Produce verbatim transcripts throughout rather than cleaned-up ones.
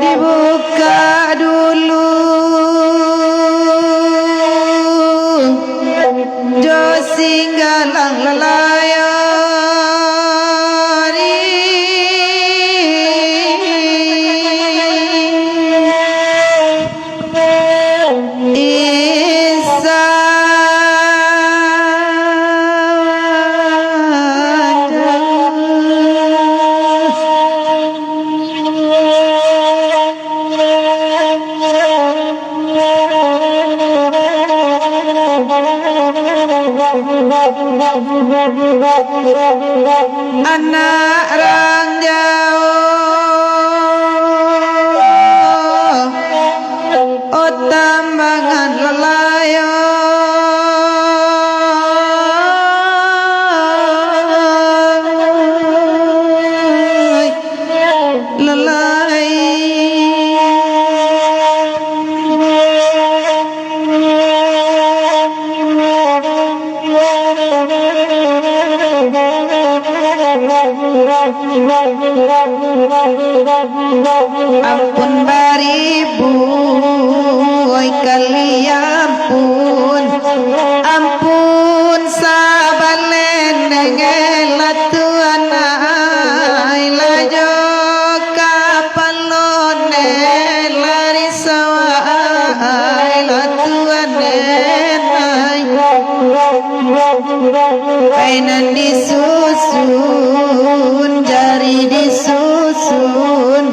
Dibuka dulu jo singgalang layari. Isa Anak rang jauah, o tambangan lalayo, lalai. Ampun baribu, oi kali ampun. Ampun sabaleh nengel lah Tuan ai, lajo kapalo nengel lah risau ai, lah Tuan ai. Ai nan disusun, jari disusun,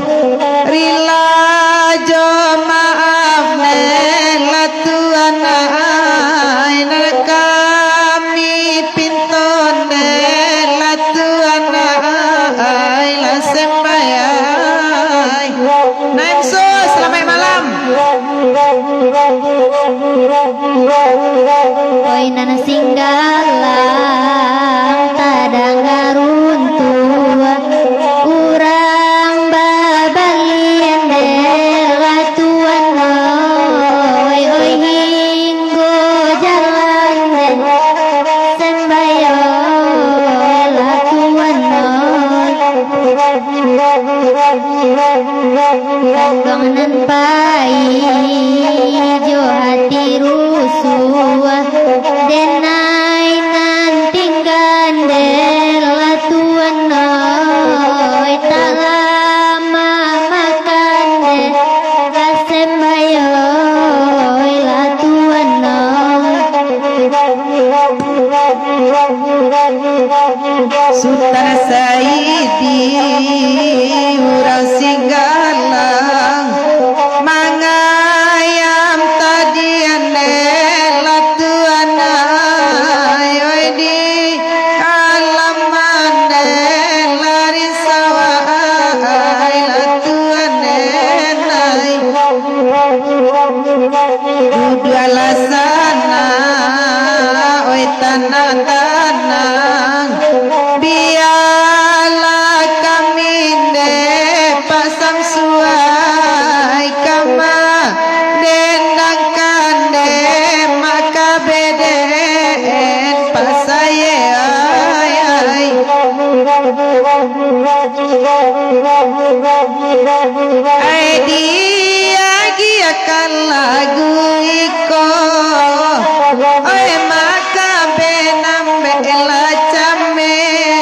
rila jo maaf nengel lah Tuan ai, nan kami pinto nengel lah Tuan ai, lah sembayang. Naim Sus, salamaik malam. Oi nan singgalang tadanga runtuah, urang babalian dek lah Tuan oi, oi hinggo jalan dek sembayang lah Tuan oi. Kanduang nan pai jo hati rusuah, denai nan tinggan dek lah Tuan oi, tak lama makan dek lah sembayang oi, lah Tuan oi. Sutan Saidi urang Singgalang, mangayam tadian dek lah Tuan ai, oi di alaman dek lah risau ai, lah Tuan ai. Duduaklah sanak, oi tanang-tanang, bialah kami dek Pak Samsu ai, kama dendangkan dek maka beden Pak Saye ai, ai. Ai diagiahkan lagu iko, oi maka benang bela came.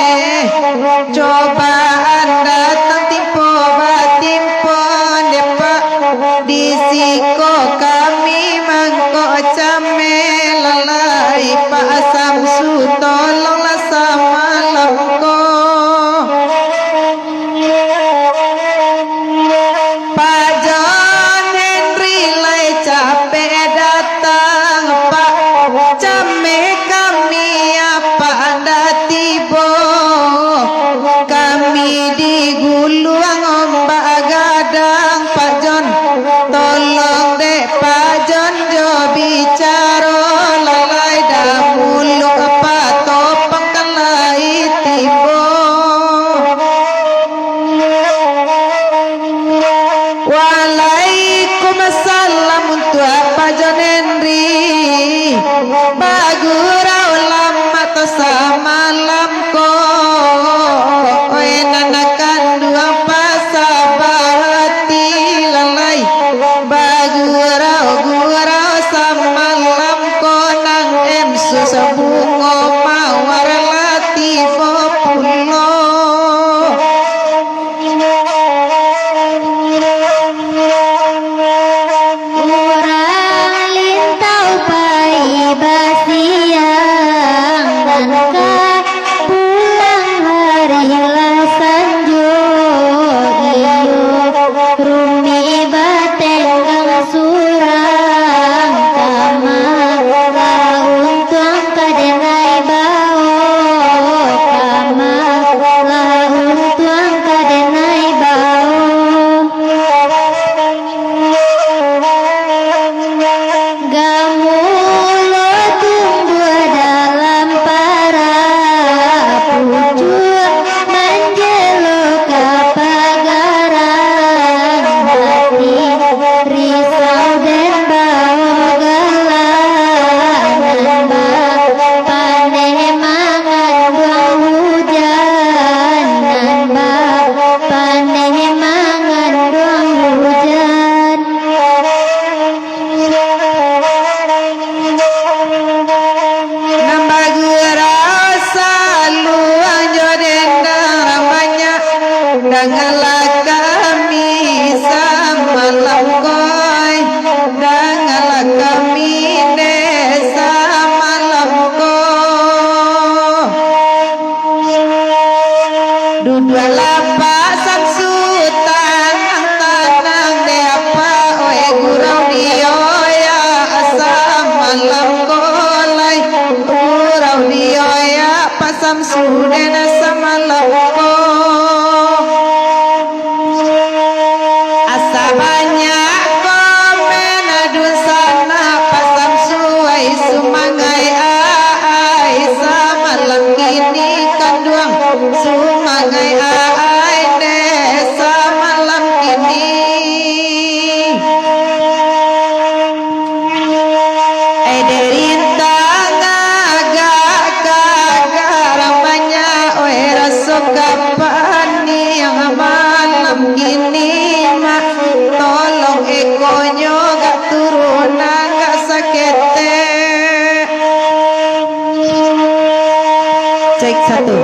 Dangalah kami samalam ko, dangalah kami dek samalam ko. Duduaklah Pak Samsu tanang-tanang, dek apak oi gurau dio ya samalam ko lai, gurau dio ya Pak Samsu dek nan samalam ko. Asa banyak komen dunsanak Pak Samsu ai, sumangai ai samalam kini kanduang, sumangai ai dek samalam kini. Eh, dek rintang agak kagarang banyak, oi, raso kapaniang malam kini, Mak. Tolong ekonyo gak turunan, gak saketek. Cek satu.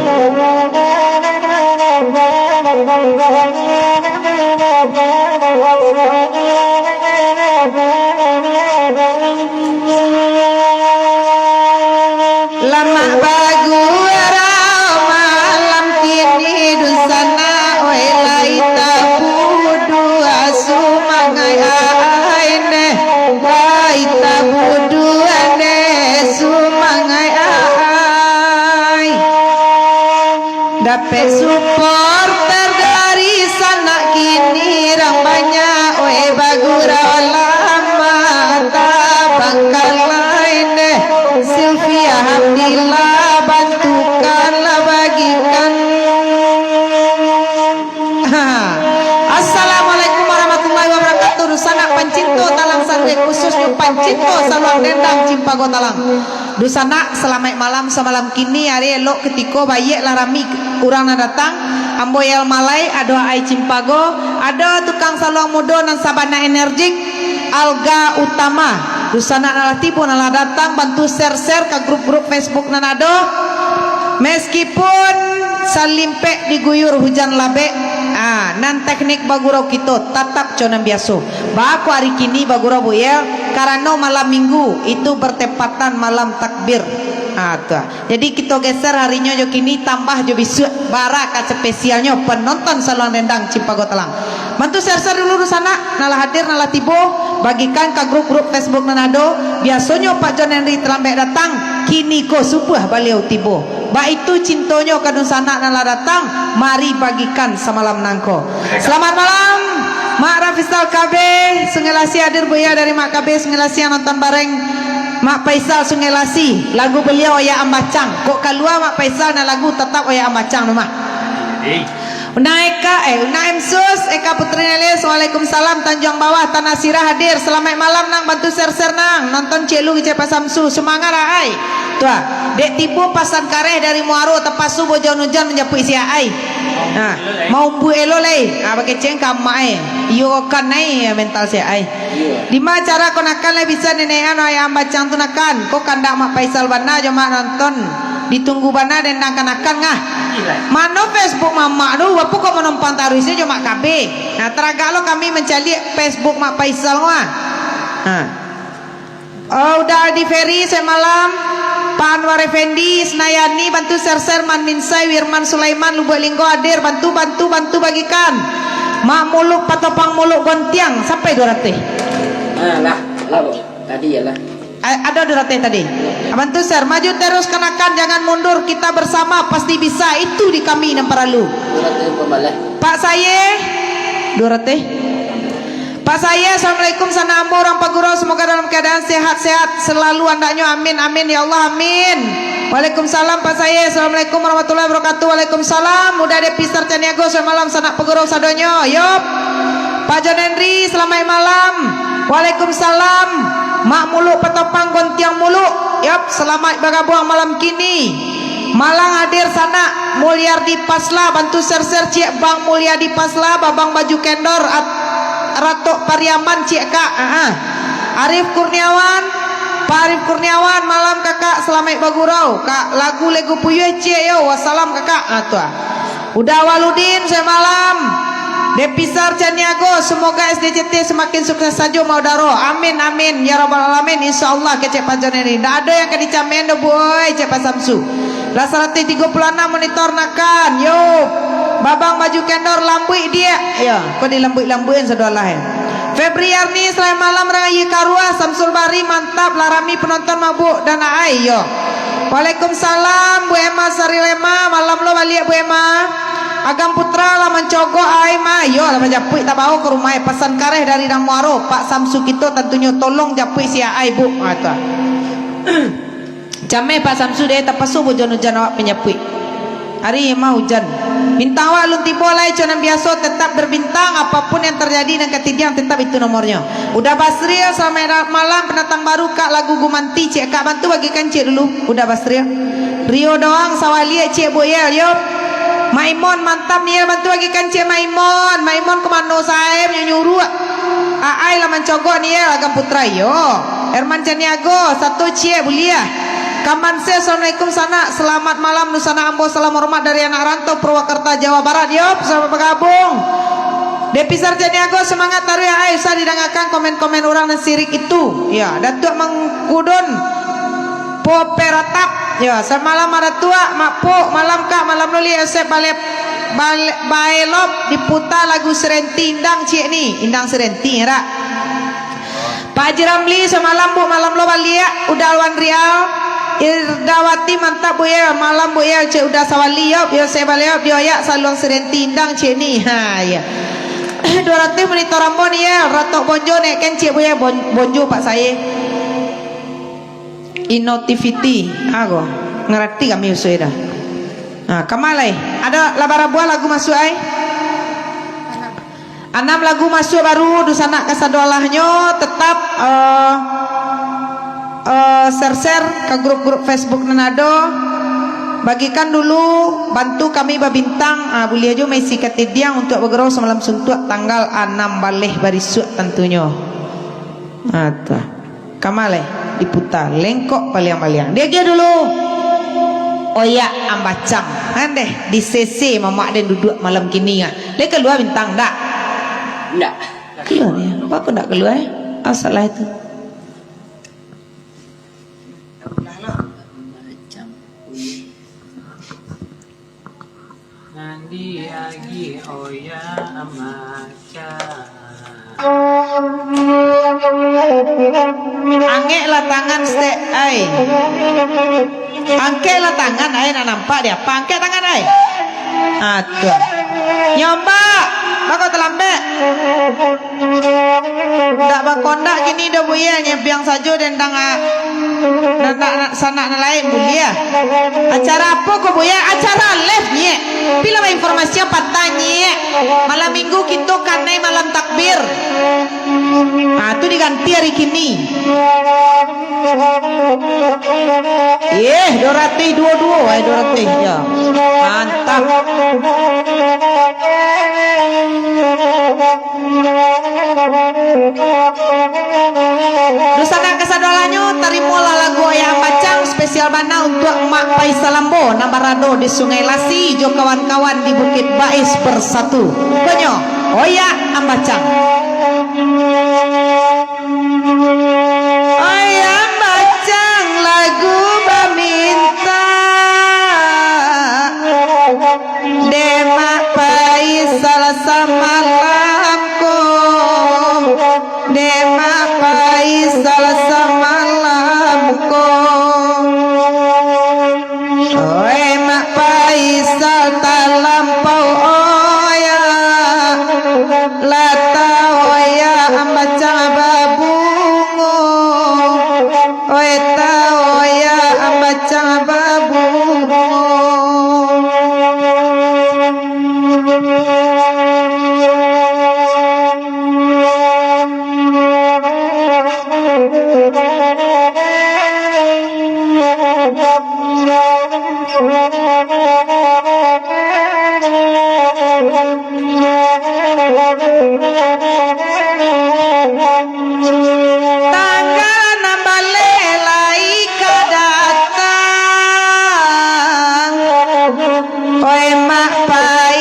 Lamak bagurau malam kini dunsanak, oi, lai tabuduah sumangai ai neh, lai tabuduah neh sumangai ai. Dapek suporter dari sanak kini rang banyak, weh, bagurau lama tabangkalai deh. Silvia Hamdillah, bantukanlah bagikan. Ha. Assalamualaikum warahmatullahi wabarakatuh. Sanak pancinto Talang Saruih, khususnyo pancinto Saluang Dendang Cimpago Talang. Dunsanak, salamaik malam. Samalam kini ari elok kutiko baiak lah rami urang nan datang. Ambo Yel Malai, ado Ai Cimpago, ado tukang saluang mudo nan sabana energik, Alga Utama. Dunsanak nan lah tibo, nan lah datang, bantu share-share ka grup-grup Facebook nan ado. Meskipun salimpek diguyur hujan labek, ah, nan teknik bagurau kito tatap co nan biaso. Baa kok ari kini bagurau, Bu Yel? Karano malam minggu itu bertepatan malam takbir. Ah, tu ah. Jadi, kito geser arinyo jo kini, tambah jo bisuak, bara ka spesialnyo penonton Saluang Dendang Cimpago Talang. Bantu share-share dulu dunsanak, nan lah hadir, nan lah tibo, bagikan ka grup-grup Facebook nan ado. Biasonyo Pak John Henry talambek datang, kini ko subuah baliau tibo. Baitu cintonyo ka dunsanak nan lah datang, mari bagikan samalam nangko. Selamat malam, Mak Rafisal K B, Sungai Lasi hadir, Buya dari Mak K B Sungai Lasi yang nonton bareng Mak Faisal Sungai Lasi, lagu beliau Oya Ambacang. Kok kalua Mak Faisal nan lagu, tatap Oya Ambacang tu mah. Una Eka, eh, Una M Sus, Eka Putri Nelis, waalaikumsalam, Tanjuang Bawah, Tanah Sirah hadir. Salamaik malam, Nang, bantu share-share, Nang. Nonton Cik Lu, Cik Pak Samsu, sumangat lah, ai. Tu ah, dek tibo pasan kareh dari Muaro, tapasu bojaun ujan manjapuik siak, ai. Nah, maumbuik elo lai. Ah, bakeceng ka amak, ai. Iyo kan, ai, mental siak, ai. Dima acara ko nakan lai bisa nenekan Oya Ambacang tu nakan? Ko kandak Mak Faisal bana jo Mak nonton. Ditunggu bana dendang kanakan ngah. Mano Facebook mamak tu? Bapo kok manompang taruih se jo Mak K B? Nah, taragak lo kami mancaliak Facebook Mak Faisal ngah. Nah. Oh, Uda Aldi Ferry, selamat malam. Pak Anwar Effendi, Isnayani, bantu share-share, Man Minsai, Wirman Sulaiman, Lubuak Linggo hadir, bantu, bantu, bantu bagikan. Mak Muluk Patopang Muluk Gontiang, sampai dua ratus. Ah, lah, lah, Bu. Tadi ya lah. A-, ada dua ratus tadi. Bantu share, maju terus kanakan, jangan mundur, kita bersama pasti bisa, itu di kami nan paralu. Dua ratus pembalas. Pak Saye, dua ratus. Pak Saye, assalamualaikum, sanak ambo urang Pagurau, semoga dalam keadaan sehat-sehat selalu andaknyo, amin, amin, ya Allah, amin. Waalaikumsalam, Pak Saye, assalamualaikum warahmatullahi wabarakatuh. Waalaikumsalam, Uda Depi Sarcaniago, selamat malam, sanak Pagurau sadonyo, yop. Pak John Henry, selamat malam. Waalaikumsalam, Mak Muluk Patopang Gontiang Muluk, yop, selamat bagabuang malam kini. Malang hadir sanak, Mulyardi Pasla, bantu share-share ciek Bang Mulyardi Pasla, Babang Baju Kendor, At-, Ratok Pariaman ciek kak, ah, ah. Arif Kurniawan, Pak Arif Kurniawan, malam kakak, salamaik bagurau, kak, lagu Legu Puyuh ciek yo, wassalam kakak, ah, tu ah. Uda Waludin, selamat malam. Depisar Caniago, semoga S D C T semakin sukses sajo, maudaro. Amin, amin, ya rabbal alamin. Insya Allah, kecek Pajoneri. Ndak ado yang ka dicamen doh, boy, cek Pak Samsu. Lah saratus tigo puluh anam monitor nakan. Yo. Babang baju kendor lambuik diak. Ya, kok dilambuik-lambuikin sadolah, eh. Febriarni, selamat malam, Raya Karuah. Samsul Bari, mantap, lah rami penonton mabuk dan ai, yo. Waalaikumsalam, Bu Emma Sarilema. Malam lo baliak, Bu Emma. Agam Putra lah mancogok ai, Ma. Yo, lah bajapuik tabao ka rumah, eh. Pasan kareh dari Damuaro. Pak Samsu kito tantunyo tolong japuik si ai, Bu. Ah, tu ah. Cameh Pak Samsu deh, tapaso hujan-hujan awak panjapuik. Ari mah hujan. Bintang awak alun tibo lai, co nan biaso, tetap berbintang, apapun yang terjadi nan katidiang, tetap itu nomornyo. Uda Basril, selamat malam, pendatang baru, Kak, lagu Gumanti, cek, Kak, bantu bagikan cek dulu, Uda Basril. Rio doang, sawaliak, cek, Bu Yel, yo. Maimon, mantap, ni, bantu bagikan cek Maimon. Maimon ka mano sae, nyuruah. Aai lah mancogok ni, ya, Agam Putra, iyo. Herman Caniago, sato ciek buliah. Kaman Seh, assalamualaikum, sanak. Selamat malam, Nusanak ambo. Salam hormat dari anak rantau Purwakarta, Jawa Barat. Yo, selamat bergabung. Depisar Caniago, semangat taruih, ai, usah didangakan komen-komen urang nan sirik itu. Ya, Datuak Mangkudun, Poperatap. Ya, samalam ada tuak, mapuk, malam kak, malam luli, Yosep balep, balep, baelop, diputa lagu Serenti, Indang ciek ni, Indang Serenti, rak. Pak Haji Ramli, samalam, Bu, malam lo baliak, Uda Alwan Rial. Irdawati, mantap, Bu, ya. Malam, Bu, ya, cek Uda Sawali, yop, yo, saya baliak, yo, yak, saluang Serenti, Indang, cek ni. Ha, ya. Dua ratus monitor ambo ni, ya. Ratok Bonjo, nek, kan, cek, Bu, ya. Bon-, Bonjo, Pak, saya. Innotivity. Ago. Ngerti kami, usul dah. Ha, kamalai. Ada labar buah lagu masuk, ai? Anam lagu masuak baru, dunsanak kasadolahnyo, tetap, eh, eh, share-share ka grup-grup Facebook nan ado. Bagikan dulu, bantu kami babintang. Ah, buliah juo maisi katidiang untuak bagurau samalam suntuak tanggal anam baleh barisuak tantunyo. Ah, tu. Kama lai diputa, lengkok paliang-paliang. Diagiah dulu. Oyak ambacang. Andeh, di sese mamak den duduak malam kini, ah. Lai kalua bintang, ndak? Ndak. Kalua ni. Apa ndak kalua, eh? Asalah itu. Nan diagiah oyak macam. Angeklah tangan stek, ai. Angkeklah tangan, ai, nak nampak di apa? Angkek tangan, ai. Ah, tu. Nyombak. Bako talambek. Ndak bakondak kini doh, Buya, nyebiang sajo dendang, ah, dandak sanak nan lain, Buya. Acara apo ko, Buya? Acara live, nyek. Pila informasi yang patah, nyek. Malam minggu kito kanai malam takbir. Ah, tu diganti hari kini. Yeh, dua ratus duo duo, ai, dua ratus, ya. Mantap. Dunsanak kasadolahnyo, tarimolah lagu Oyak Ambacang spesial bana untuak Mak Faisal Ambo nan barado di Sungai Lasi jo kawan-kawan di Bukit Bais Bersatu. Konyo, Oyak Ambacang. Oyak Ambacang lagu bamintak. Dek Mak Faisal samalam ko, dek Mak Faisal samalam ko. Oi Mak Faisal talampau oyak, lah taoyak Ambacang babungo. Oi, taoyak Ambacang babungo. Tanggal anam baleh lai ka datang. Oi Mak Pai.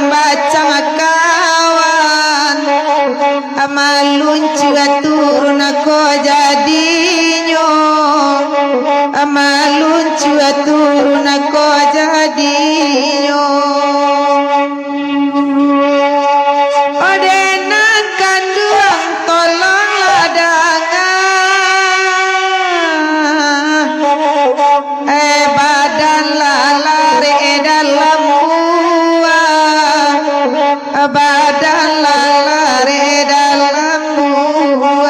Bacang kawan, maluncua turun ko jadinyo, maluncua turun ko jadinyo. Ode nan kanduang, tolonglah danga. Eh, badan lah lareh dalam buah, badan lah lareh dalam buah.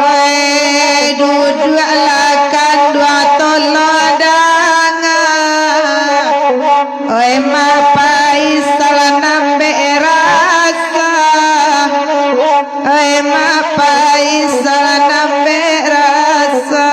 Eh, duduaklah kanduang, tolong danga. Oi, Mak Paisal nan bek rasa. Oi, Mak Paisal nan bek rasa.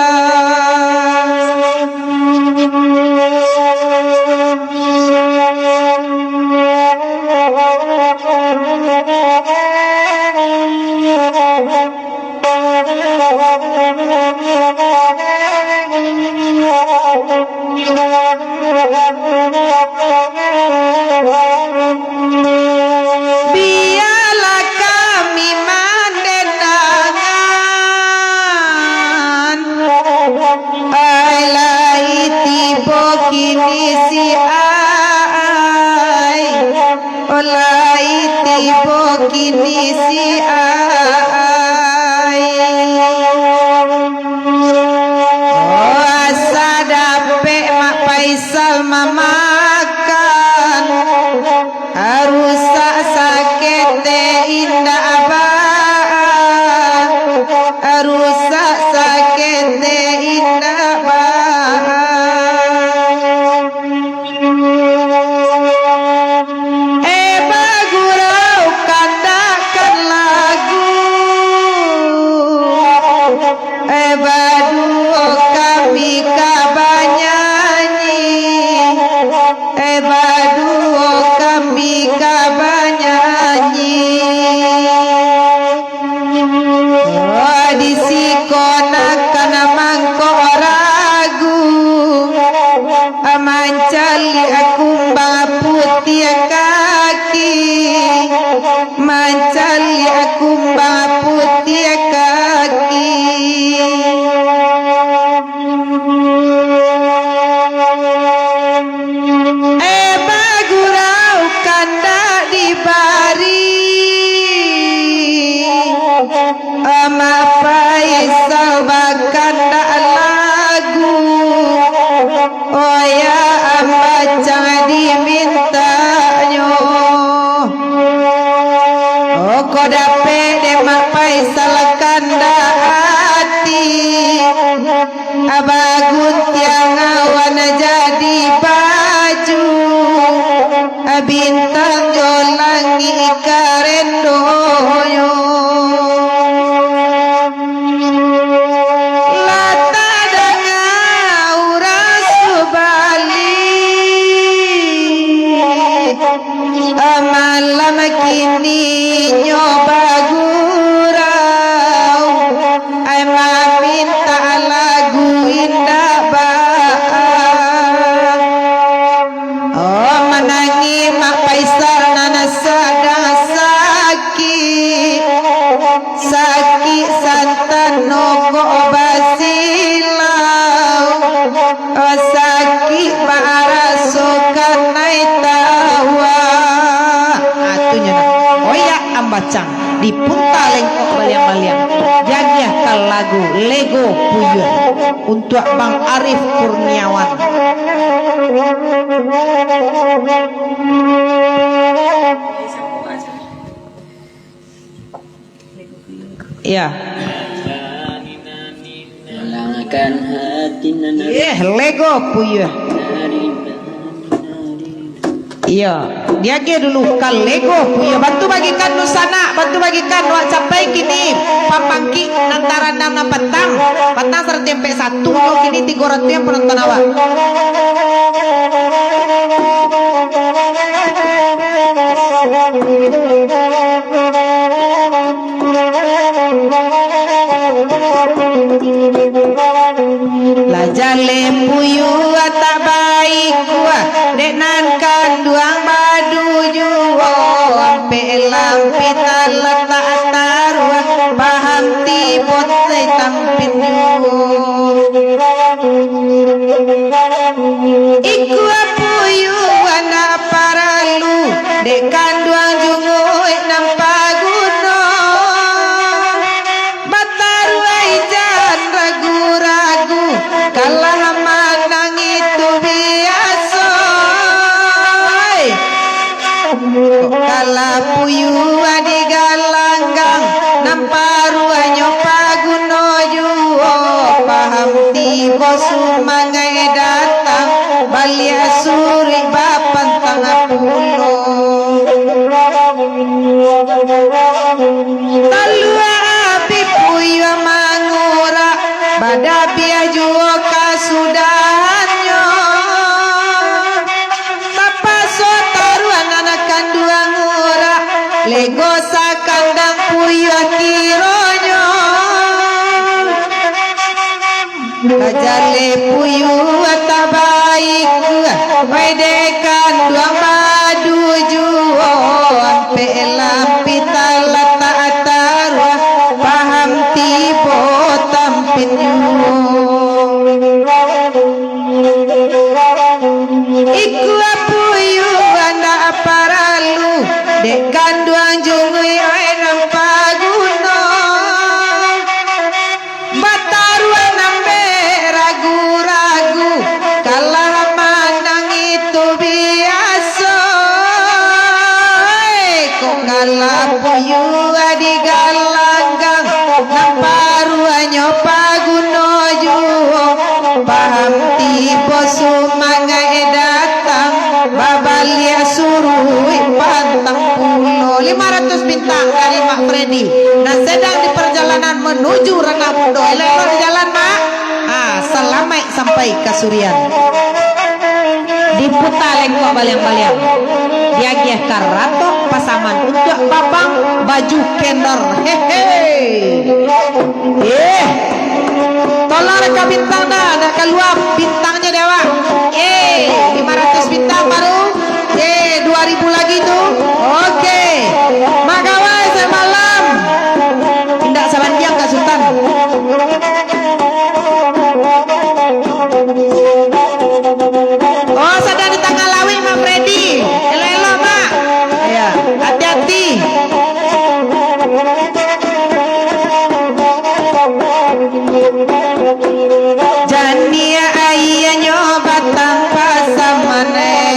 Bialah kami mandendangan. Ai, lai tibo kini si Aai. Oh, lai tibo kini si Aai. Oh, asa dapek Mak Paisal mamakan. Rusak saketek indak baa. Rusak saketek indak baa. Eh, bagurau kandakkan lagu. Eh, baduo kami ka banyanyi. Eh, baduo kami ka banyanyi. Oh, di siko nan ka mangko ragu, mancaliak kumbang putiah kaki, mancaliak kumbang putiah kaki. Eh, bagurau kandak dibari. Mak Paisal bakandak lagu. Oh, ya, ambacang dimintaknyo. Oh, kok dapek dek Mak Paisal kandak ati. Baguntiang awan jadi baju, bintang jo langik karendonyo. Lah tadanga urang subali. Malam kini nyo bagurau, ai mamintak lagu indak baa. Oh, manangih Mak Paisal nan sadang sakik. Sakik santan nokok basilau, sakik baraso kanai tawa. Ah, tu nyo nah. Oyak ambacang, dipunta lengkok baliang-baliang. Diagiahkan lagu Lego Puyuah untuak Bang Arif Kurniawan. Ya. Langkan hati nan Eh, Lego Puyuah. Iya, diagiah dulu ka Lego Puyuah. Bantu bagikan dunsanak, bantu bagikan wak capai kini. Pambangkik nan tarandam nan patang. Patang saratuih ampek satu, kini tigo ratuih penonton awak. Lah jaleh puyuah tak baik kuah. Kanduang badu juo, ampek lampih talatak taruah, paham tibo tampin juo. Ikua puyuah ndak paralu, dek kanduang junguik nan paguno. Bataruah ijan ragu-ragu, kalah manang itu biaso. Kok kalah puyuah di galanggang, nan paruahnyo paguno juo, paham tibo sumangaik datang, baliak suruik bapantang pulo. Talua abih puyuah mangurak, badabiah juo kasudahannyo. Tapaso taruah nan kanduang urak, lego sakandang puyuah kironyo. Kajaleh puyuah tabaik, wai dek kanduang badu juo, ampek lampih talatak taruah, paham tibo tampin juo. Ikua puyuah ndak paralu, dek kanduang junguik nan paguno. Bataruah nan bek ragu-ragu, kalah manang itu biaso. Kok kalah puyuah di galanggang, nan paruahnyo paguno juo. Paham tibo sumangaik datang, babaliak suruik pantang pulo. Lima ratus bintang dari Mak Freddy, nan sedang di perjalanan menuju Ranah Bundo. Elok-elok di jalan, Mak. Ah, salamaik sampai ka Surian. Diputa lengkok baliang-baliang. Diagiah karatok pasaman untuak babang baju kendor. Hehe. Eh, tolong reka bintang dah, nak kalua bintangnyo dek awak. Eh, lima ratus bintang baru. Eh, dua ribu lagi tu. Oke. Magawai samalam. Indak salandiang ka Sutan. Oh, sadang di tangah lauik, Mak Freddy. Elok-elok, Mak. Ya, hati-hati. Janiah aianyo batang pasaman, eh.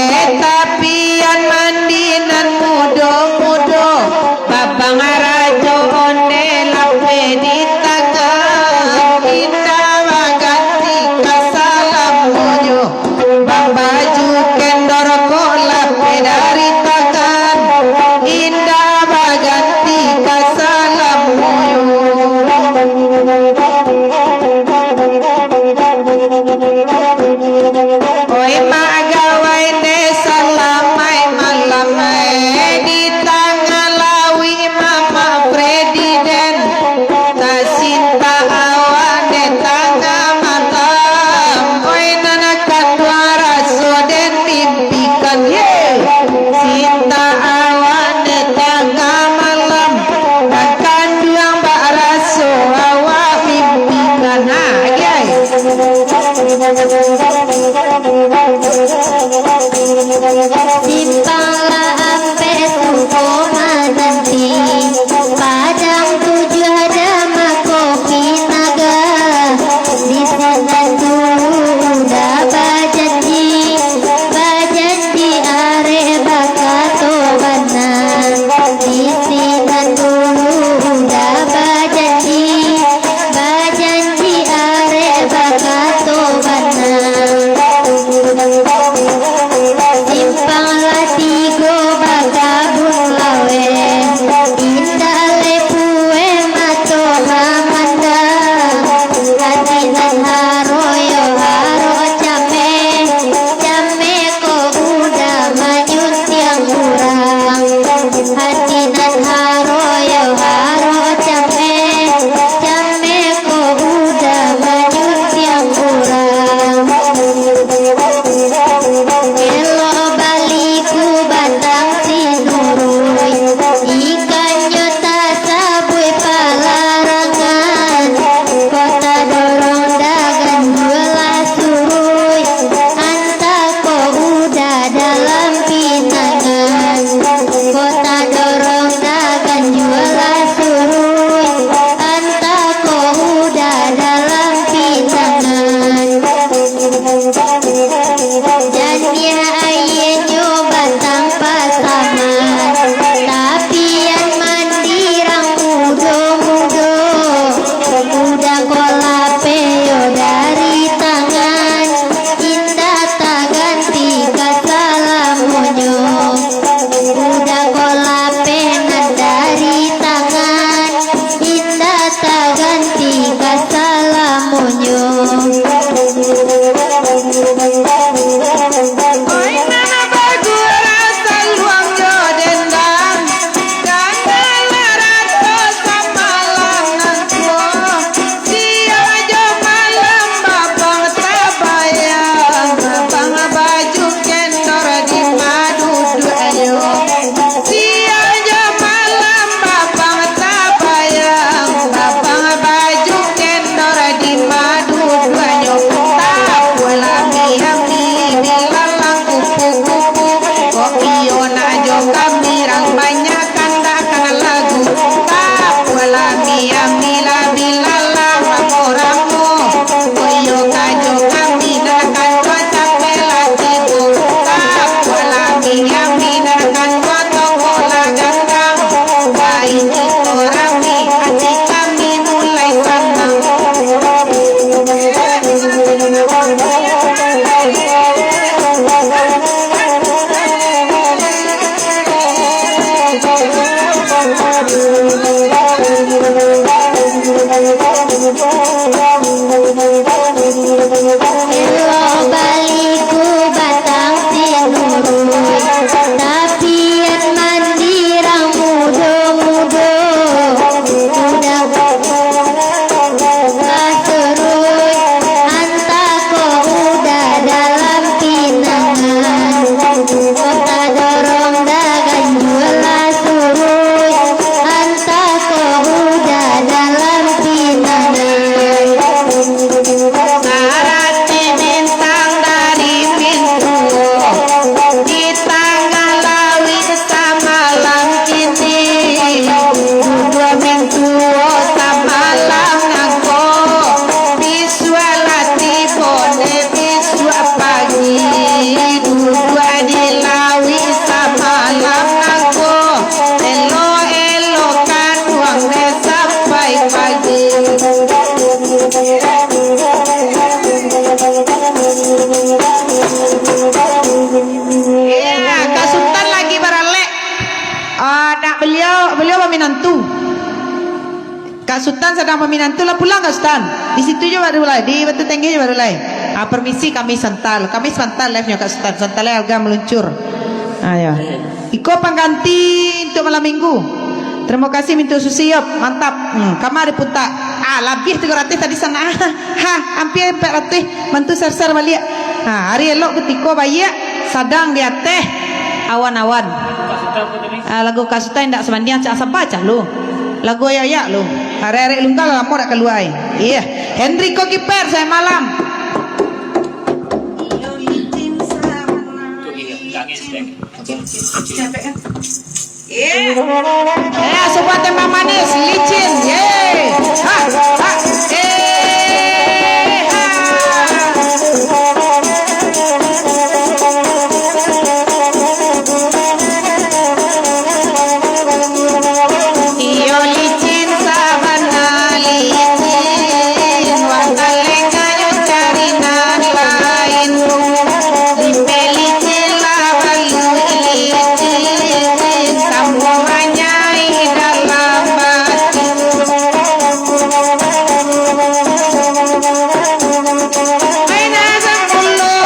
Sutan sadang maminantu lah, pulang Kak Sutan. Di situ jo baru lai, di Batu Tenggih jo baru lai. Ah, permisi, kami santai. Kami santai live-nyo Kak Sutan. Santai lai, alga meluncur. Ayo. Iko pangganti untuk malam minggu. Terima kasih Mintu Susi, yop. Mantap. Hmm, kama diputa. Ah, labiah tigo ratuih tadi sana. Ha, hampir ampek ratuih. Mantu sar-sar baliak. Ha, hari elok kutiko baiak, sadang di ateh awan-awan. Ah, lagu Kak Sutan indak sabandiang, cak saba cah lu. Lagu ayak-ayak lu. Arek-arek Lunggal lamo dak kalua ai. Iya. Henry Kokiper, selamat malam. Eh, sebuah tembang manis, licin, ye. Ha, ha, eh, ha. Iyo licin sabana licin, wah talenganyo cari nan lain. Limbe licin lah balu licin, samua manyai dalam batin. Main asam pulo,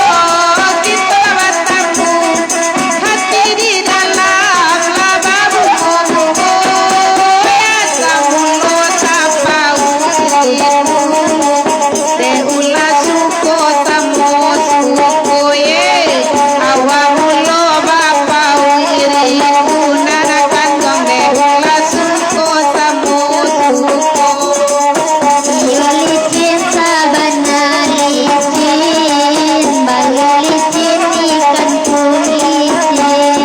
kito batamu. Hati di dalam lah babungo-bungo, ya samulo tapau iriku. Dek ulah suko samo suko ye, awak mulo bapau iriku, nan kandong dek ulah suko samo suko. Iyo licin sabana licin, balu licin ikan pun licin.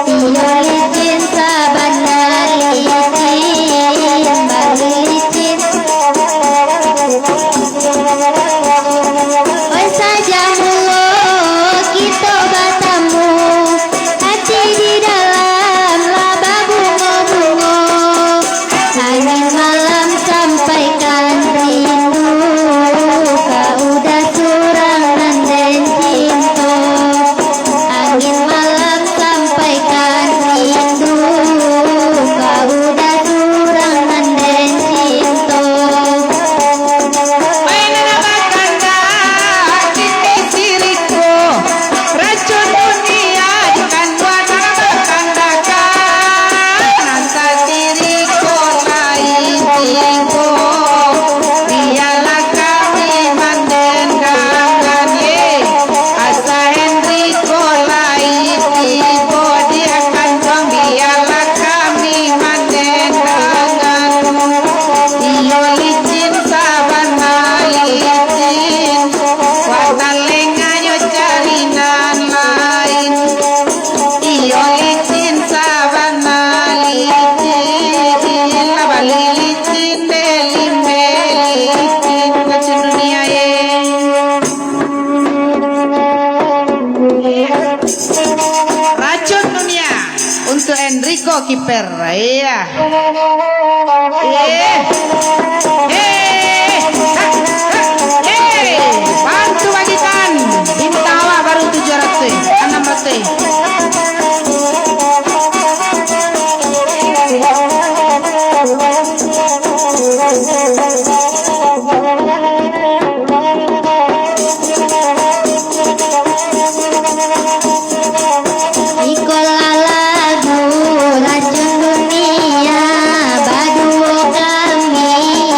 Iyo licin sabana licin, balu licin. Oi sajak mulo kito batamu, hati di dalam lah babungo-bungo. Angin malam sampaikan rindu, ka udah surang nan den cinto. Angin malam sampaikan rindu, ka udah surang nan den cinto. Main anak bakanda, kini siriko. Racun dunia, ikan dua darah bakandakan. Asa diri ko lain tigo. Biarlah kami mandendangan, ye. Asa Henry ko lain tigo. Dia kandong, biarlah kami mandendangan. Iyo licin sabana licin. Wah talenganyo cari nan lain. Iyo licin sabana licin, lah bali licin dek limbe licin. Racun dunia, ye. Racun dunia untuk Enrico Kiper. Iya. Eh. Eh. Ha, ha, eh. Bantu bagikan. Bintang awak baru tujuh ratus, enam ratus. Ikolah lagu Racun Dunia, baduo kami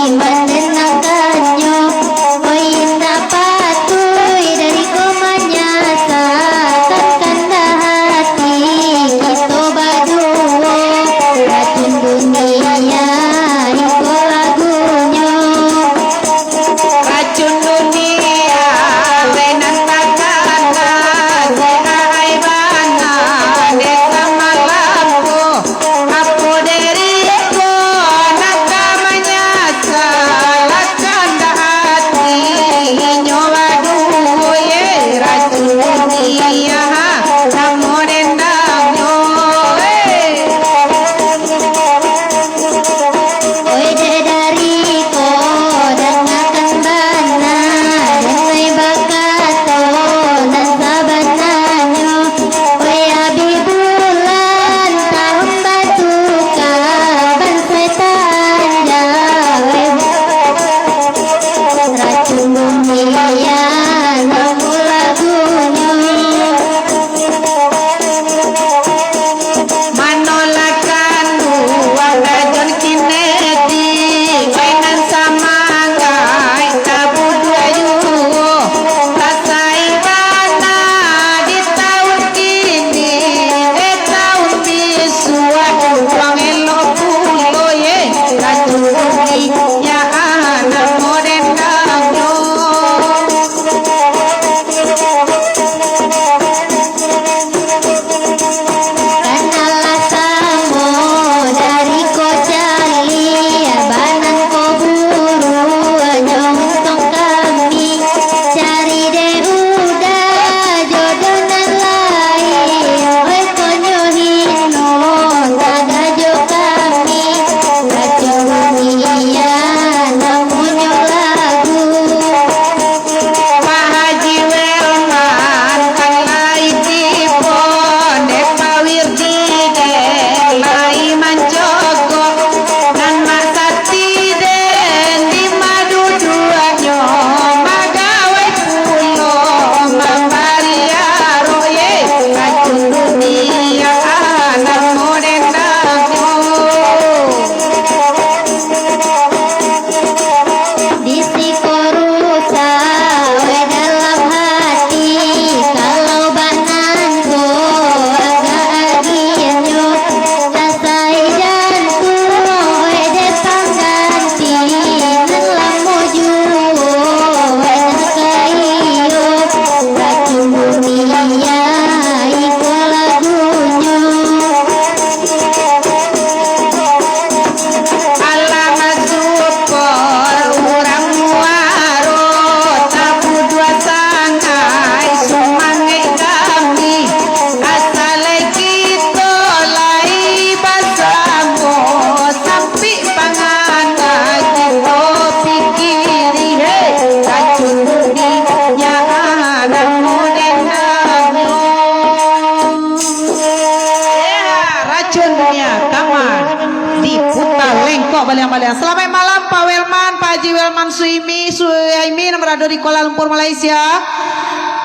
Baliang-baliang. Salamaik malam, Pak Welman, Pak Haji Welman Suimi, Suhaimi nan barado di Kuala Lumpur, Malaysia.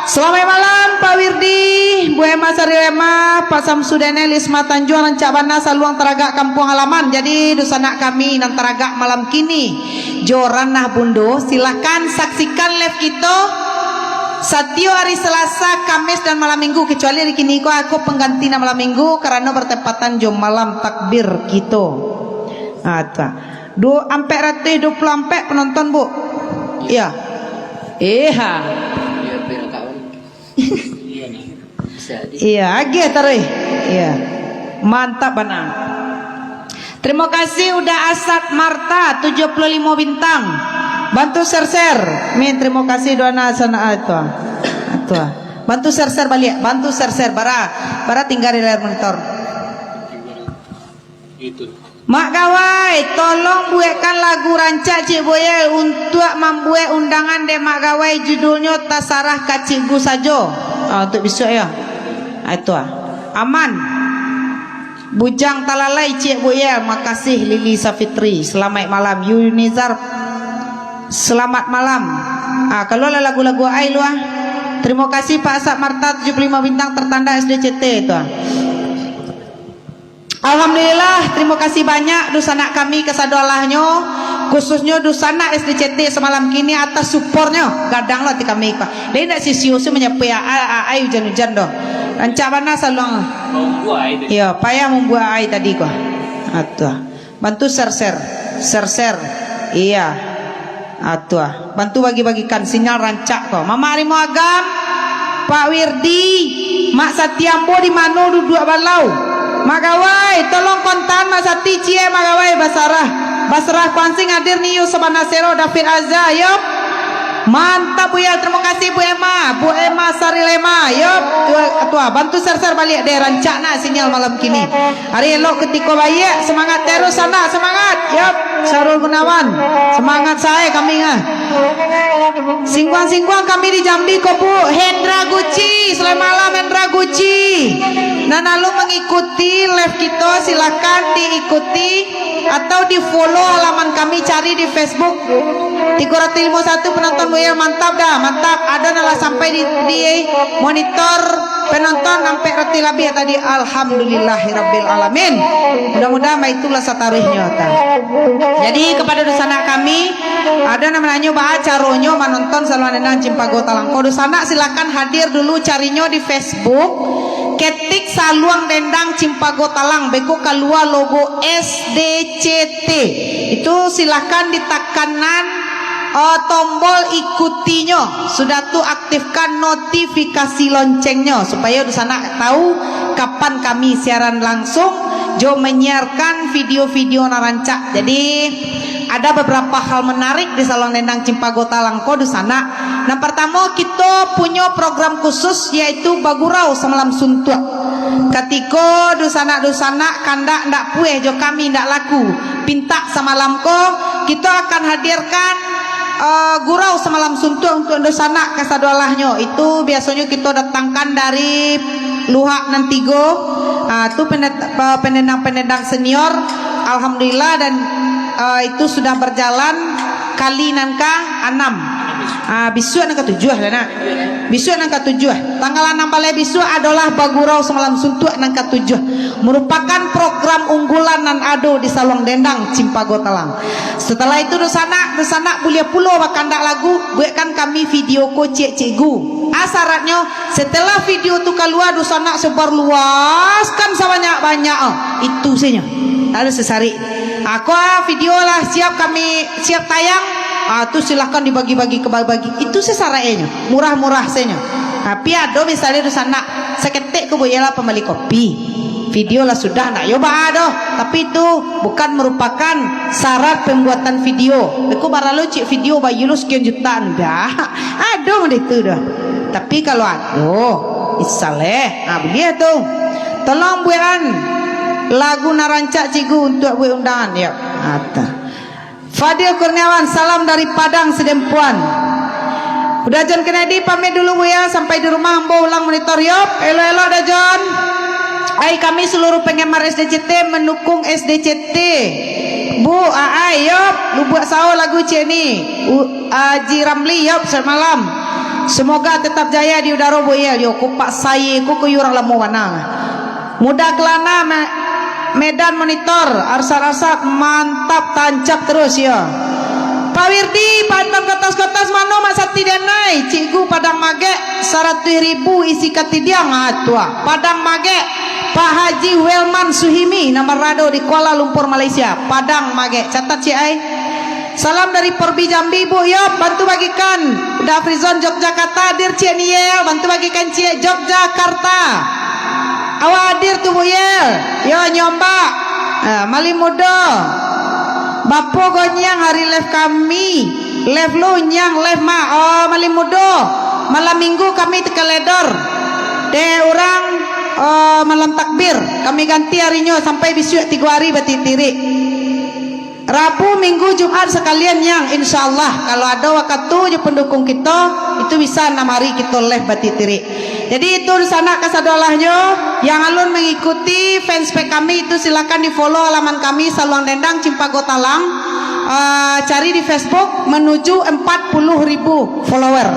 Salamaik malam, Pak Wirdi, Bu Emma Sari Emma, Pak Samsudene Lisma Tanjuang, rancak bana saluang taragak kampuang halaman. Jadi, dunsanak kami nan taragak malam kini, jo Ranah Bundo, silahkan saksikan live kito satiok hari Selasa, Kamis, dan malam Minggu, kecuali hari kini ko, ako pangganti nan malam Minggu, karano bertepatan jo malam takbir kito. Ah, tu. Du-, ampek ratuih duo puluah ampek penonton, Bu. Iya. Iya. Iya, agiah taruih. Iya. Mantap bana. Terima kasih Uda Asad Marta, tujuh puluh lima bintang. Bantu share-share. Min, terima kasih doa na sana, ah, tu. Ah, tu. Bantu share-share baliak, bantu share-share. Bara, bara tingga di layar monitor. Mak Gawai, tolong buekkan lagu rancak Cik Boyel untuak mambuek undangan dek Mak Gawai, judulnyo Tasarah ka Cikgu Sajo. Ah, untuak bisuak yo. Ah, itu ah. Aman. Bujang Talalai Cik Boyel, makasih Lili Safitri. Salamaik malam Yunizar. Selamat malam. Ah, kalualah lagu-lagu ai lu ah. Terima kasih Pak Asad Marta tujuh puluh lima bintang tertanda S D C T itu ah. Alhamdulillah, terima kasih banyak dunsanak kami kasadolahnyo, khususnyo dunsanak S D C T samalam kini atas supornyo, gadang lah ti kami ko. Dek indak sisio se manyapai a-, a-, ai ujan-ujan doh. Rancak bana saluang. Iyo, payah mambuek ai tadi ko. Atuh. Bantu share-share. Share-share. Iya. Atuah, bantu bagi-bagikan sinyal rancak ko. Mamak Rimo Agam, Pak Wirdi, Mak Sati ambo di mano duduak balau? Mak Gawai, tolong kontan Mak Sati ciek, Mak Gawai, basarah. Basarah kuansing hadir ni, Yusuf Anasero, David Azza, yo. Mantap, Buya. Terima kasih, Bu Emma. Bu Emma Sarilema, yo. Tua, tua, bantu share-share baliak deh, rancak nak sinyal malam kini. Ari elok katiko baiak, semangat terus, sanak, semangat. Yap, Syarul Gunawan, semangat sae kami, ah. Singguang-singguang kami di Jambi ko, Bu. Hendra Guci, selamat malam, Hendra Guci. Nan alun mangikuti live kito, silakan diikuti atau di-follow halaman kami, cari di Facebook. Tigo ratuih limo satu penonton, Buya, mantap dah, mantap. Ado nan lah sampai di, di monitor. Penonton ampek ratuih labiah tadi, alhamdulillahirabbil alamin. Mudah-mudahan baitulah sataruihnyo, ta. Jadi, kepada dunsanak kami, ado nan mananyo baa caronyo manonton saluang dendang Cimpago Talang ko. Dunsanak silakan hadir dulu, carinyo di Facebook, ketik Saluang Dendang Cimpago Talang, beko kalua logo S D C T. Itu silakan ditakanan, eh, tombol ikutinyo. Sudah tu, aktifkan notifikasi loncengnyo, supayo dunsanak tahu kapan kami siaran langsung jo manyiarkan video-video nan rancak. Jadi, ada beberapa hal menarik di Saluang Dendang Cimpago Talang ko, dunsanak. Nan partamo, kito punyo program khusus, yaitu Bagurau Samalam Suntuak. Katiko dunsanak-dunsanak kandak ndak pueh jo kami, ndak laku pintak samalam ko, kito akan hadirkan, eh, gurau samalam suntuak untuak dunsanak kasadolahnyo. Itu biasonyo kito datangkan dari Luhak nan tigo, ah, tu pene-, pe-, penendang-penendang senior. Alhamdulillah, dan, eh, itu sudah berjalan kali nan ka anam. Ah, bisuak nan katujuah lah, nak. Bisuak nan katujuah. Tanggal anam baleh bisuak adolah Bagurau Samalam Suntuak nan katujuah. Merupakan program unggulan nan ado di Saluang Dendang Cimpago Talang. Setelah itu, dunsanak, dunsanak buliah pulo bakandak lagu, buekkan kami video ko, ciek cikgu. Ah, syaratnyo, setelah video tu kalua, dunsanak sebar luaskan sabanyak-banyak, ah. Itu sajo. Tak ado sasarik. Ah, ko, ah, video lah siap kami, siap tayang. Ah, tu silahkan dibagi-bagi ke bagi-bagi. Itu sasaraknyo. Murah-murah sajo. Tapi ado misalnyo dunsanak, saketek ko buyalah pambali kopi. Video lah sudah, ndak yo baa doh. Tapi itu bukan merupakan syarat pembuatan video. Beko baralo cik video bayu lo sekian juta, ndak. Ado model itu doh. Tapi kalau ado, insya Allah, ah, buliah tu. Tolong buekan lagu nan rancak, cikgu, untuak buek undangan, yo. Ata. Fadil Kurniawan, salam dari Padang Sidempuan. Uda John Kennedy, pamit dulu, Buya, sampai di rumah ambo ulang monitor, yop. Elok-elok dah, John. Ai, kami seluruh penggemar S D C T mendukung S D C T. Bu, Aai, yop, Lubuak Sao lagu ciek ni. U-, Haji Ramli, yop, selamat malam. Semoga tetap jaya di udaro, Bu Yel. Yo, kupak saye, ku kuyurang lamo bana. Muda Kelana, Me-, Medan Monitor, Arsat-Arsat, mantap, tancap terus, yo. Pak Wirdi, Pak Anton Kotas-Kotas, mano Mak Sati Denai? Cikgu Padang Magek, saratuih ribu isi katidiang, ah, tu ah. Padang Magek, Pak Haji Welman Suhimi, nan barado di Kuala Lumpur, Malaysia. Padang Magek, catat ciek ai. Salam dari Porbi Jambi, Bu, yo, bantu bagikan. Uda Frizon Yogyakarta hadir ciek ni, yo, bantu bagikan ciek Yogyakarta. Awak hadir tu, Bu Yel. Yo, nyombak. Ah, Malin Mudo. Bapo gonyiang hari live kami. Live lu nyang live, Mak. Oh, Malin Mudo. Malam minggu kami takaledor. Dek urang, oh, malam takbir. Kami ganti harinyo sampai bisuak tigo hari batirik-tirik. Rabu, Minggu, Jumat sakalian, nyang, insyaallah, kalau ado wakatu jo pandukung kito, itu bisa anam hari kito live batirik-tirik. Jadi itu dunsanak kasadolahnyo, yang alun mangikuti fanspage kami itu silakan di-follow halaman kami Saluang Dendang Cimpago Talang, eh, cari di Facebook menuju empat puluh ribu follower.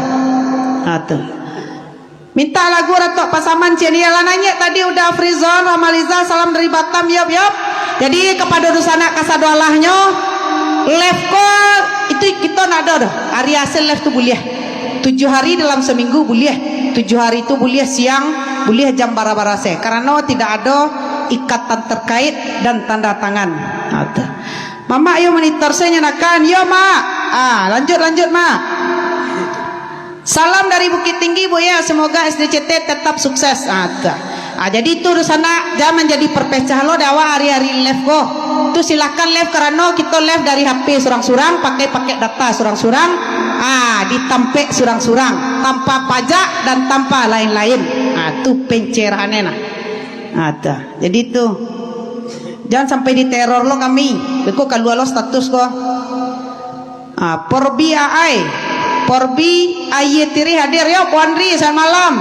Nah, tu. Minta lagu Datuk Pasaman ciek ni. Lah nanyek tadi Uda Frizon, Romaliza, salam dari Batam, yop, yop. Jadi, kapado dunsanak kasadolahnyo, live ko itu kito ndak ado doh. Ari hasil live tu buliah. Tujuh hari dalam saminggu buliah. Tujuh hari tu buliah siang, buliah jam bara-bara se. Karano tidak ado ikatan terkait dan tanda tangan. Nah, tu. Mamak yo monitor se nyanakan. Yo, Mak. Ah, lanjut, lanjut, Mak. Salam dari Bukittinggi, Bu, ya. Semoga S D C T tetap sukses. Ah, tu. Ah, jadi itu dunsanak, jan manjadi perpecah lo dek awak hari-hari live ko. Tu silakan live karano kito live dari H P surang-surang, pakai paket data surang-surang, ah, di tampek surang-surang, tanpa pajak dan tanpa lain-lain. Ah, tu pencerahannya nah. Ah, tu. Jadi tu. Jan sampai diteror lo kami. Beko kalua lo status ko. Ah, Porbi Aai. Porbi Aie Tirih hadir. Yo, Puan Ri, selamat malam.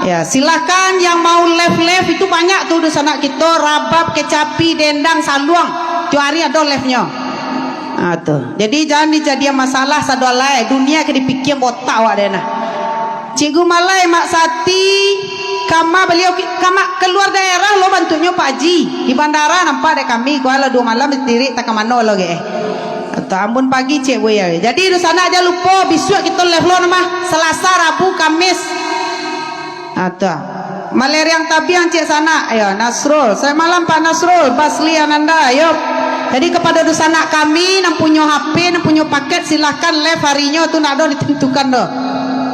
Ya, silakan yang mau live-live itu banyak tu dunsanak kito, Rabab, Kecapi, Dendang, Saluang. Tiok hari ado live-nyo. Ah, tu. Jadi, jan dijadian masalah sado lai. Dunia ka dipikia botak awak deh nah. Cikgu Malai, Mak Sati, kama baliau ki-, kama kalua daerah lo bantuaknyo Pak Haji. Di bandara nampak dek kami, ko lah duo malam ditirik, tak ka mano lo ge. Atau ambun pagi cek buya. Jadi, dunsanak jan lupo, bisuak kito live lo nah mah, Salasa, Rabu, Kamis. Atau Maleriang Tabiang cek sanak, yo, Nasrul. Selamat malam, Pak Nasrul, Basli Ananda, yo. Jadi, kapado dunsanak kami, nan punyo H P, nan punyo paket, silahkan live harinyo tu ndak ado ditentukan doh.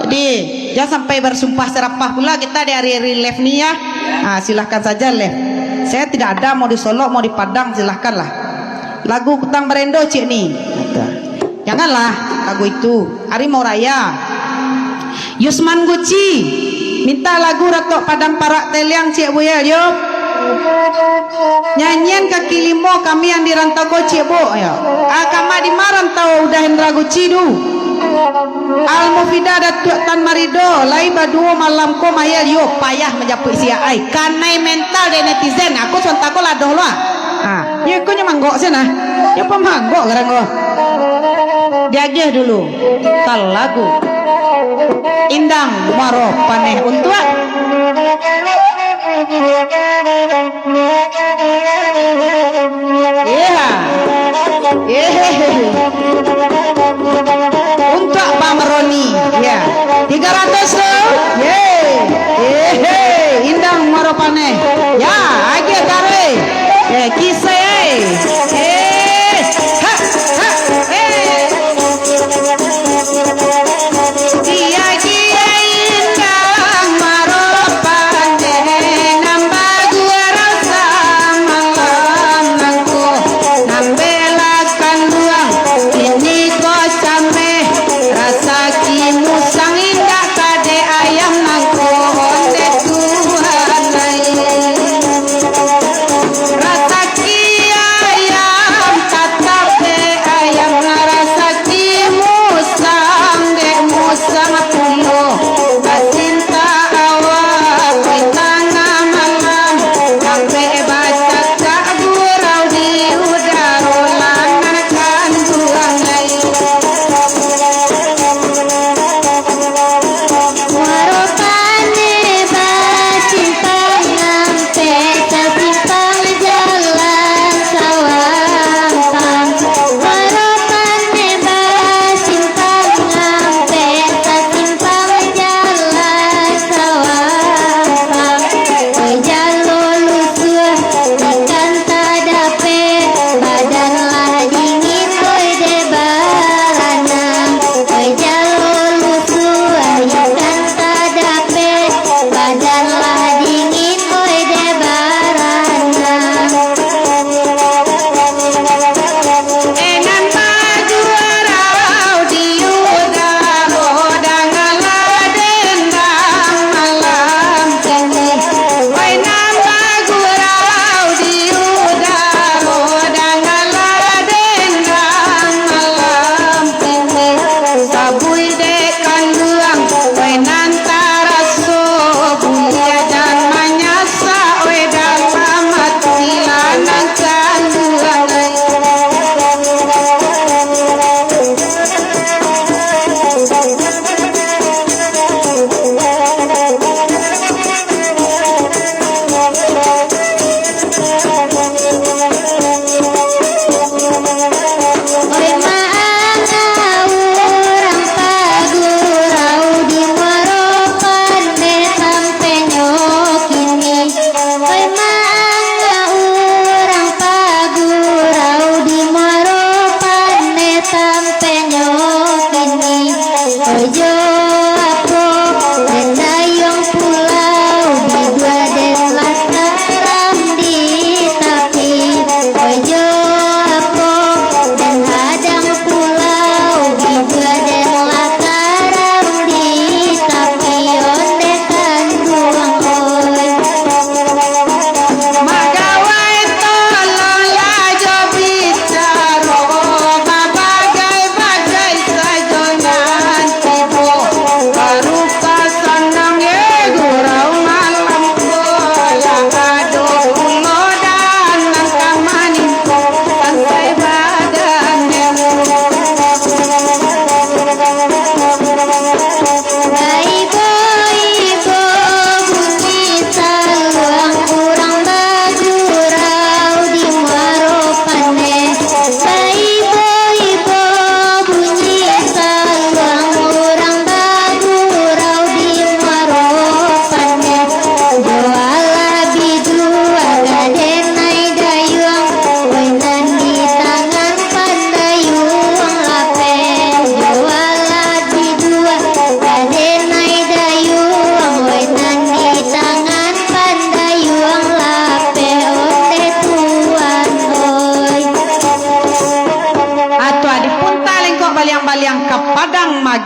Jadi, jan sampai bersumpah serapah pula kita di hari-hari live ni, ya. Ah, silahkan saja live. Saya tidak ada mau di Solok, mau di Padang, silahkanlah. Lagu Kutang Barendo cek ni. Janganlah lagu itu. Harimau Raya. Yusman Guci. Minta lagu Datuk Padang Parak Teliang cek buya, yo. Nyanyian kaki limo kami yang di rantau ko cek bu, yo. Ah, kama di ma rantau Uda Hendra Guci tu. Al Mufidah Datuak Tan Marido, lai baduo malam ko mayal, yo, payah manjapuik siak ai. Kanai mental dek netizen, aku sontak ko ladoh lo ah. Ah, yo iko nyo manggok se nah. Yo pamanggok garang ko. Diagiah dulu. Ka lagu Indang Muaro Paneh untuak Iya. Iya. Untuak Bang Roni. Iya. Tiga ratus tu. Yeay. Iya. Indang Muaro Paneh. Ya, agiah taruih. Ya, kisah, eh. Eh. Ha, ha, eh. Diagiah indang Muaro Paneh, nan bagurau samalam nangko, nan bela kanduang, kini ko cameh, rasaki musang indak ka dek ayam nangko, ondeh Tuhan ai. Rasaki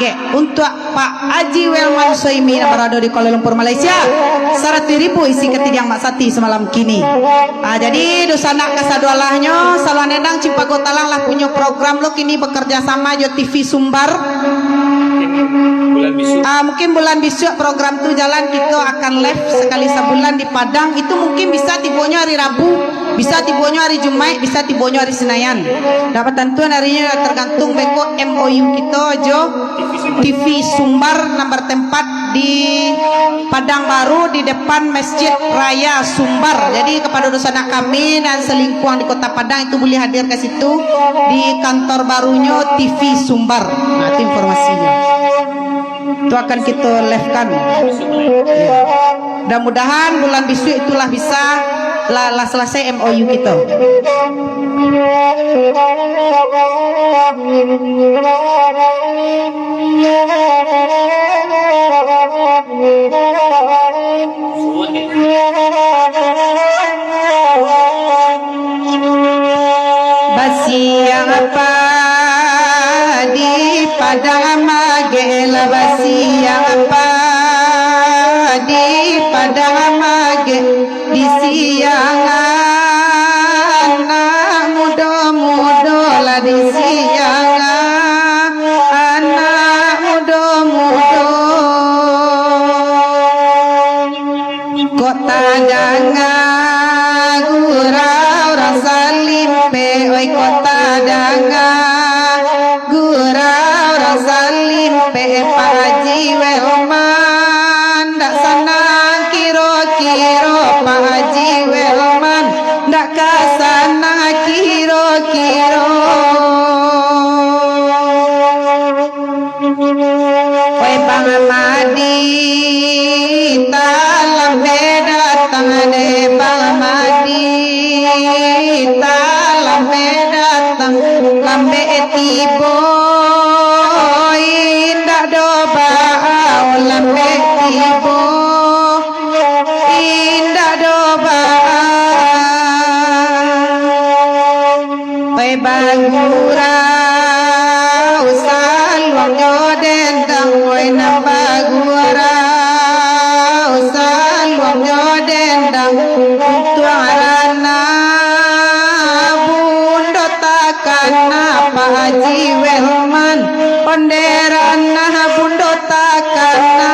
Oke, untuak Pak Haji Welman Soimi nan barado di Kuala Lumpur, Malaysia, saratuih ribu isi katidiang Mak Sati samalam kini. Ah, jadi, dunsanak kasadoalahnyo, Saluang Dendang Cimpago Talang lah punyo program lo kini, bakarjasamo jo T V Sumbar. Bulan bisuak. Ah, mungkin bulan bisuak program tu jalan, kito akan live sakali sabulan di Padang. Itu mungkin bisa tibonyo hari Rabu, bisa tibonyo hari Jumaik, bisa tibonyo hari Sinayan. Ndak batantuan harinyo, tergantung beko M O U kito jo T V Sumbar nan bertempat di Padang Baru, di depan Masjid Raya Sumbar. Jadi, kepada dunsanak kami nan salingkuang di Kota Padang, itu buliah hadir ka situ di kantor barunyo T V Sumbar. Nah, itu informasinyo. Itu akan kito live-kan. Ya. Mudah-mudahan bulan bisuak itulah bisa lah, lah salasai M O U kito. Basiang padi Padang Magek, lah basiang padi Padang Magek, di siang anak mudo-mudo, lah di siang anak mudo-mudo. Kok tadanga gurau urang salimpek, oi, kok tadanga gurau urang salimpek, Pak Haji Welman. Ndak sanang kiro-kiro, Pak Haji Welman, ndak ka sanang kiro-kiro. Wai Bang Madi, talambek datang deh, Bang Madi, talambek datang, lambek tibo, indak do baa, lambek tibo, indak do baa. Oi bagurau saluangnyo dendang, oi nan bagurau saluangnyo dendang, untuang ranah bundo takana, Pak Haji Welman, ondeh ranah bundo takana.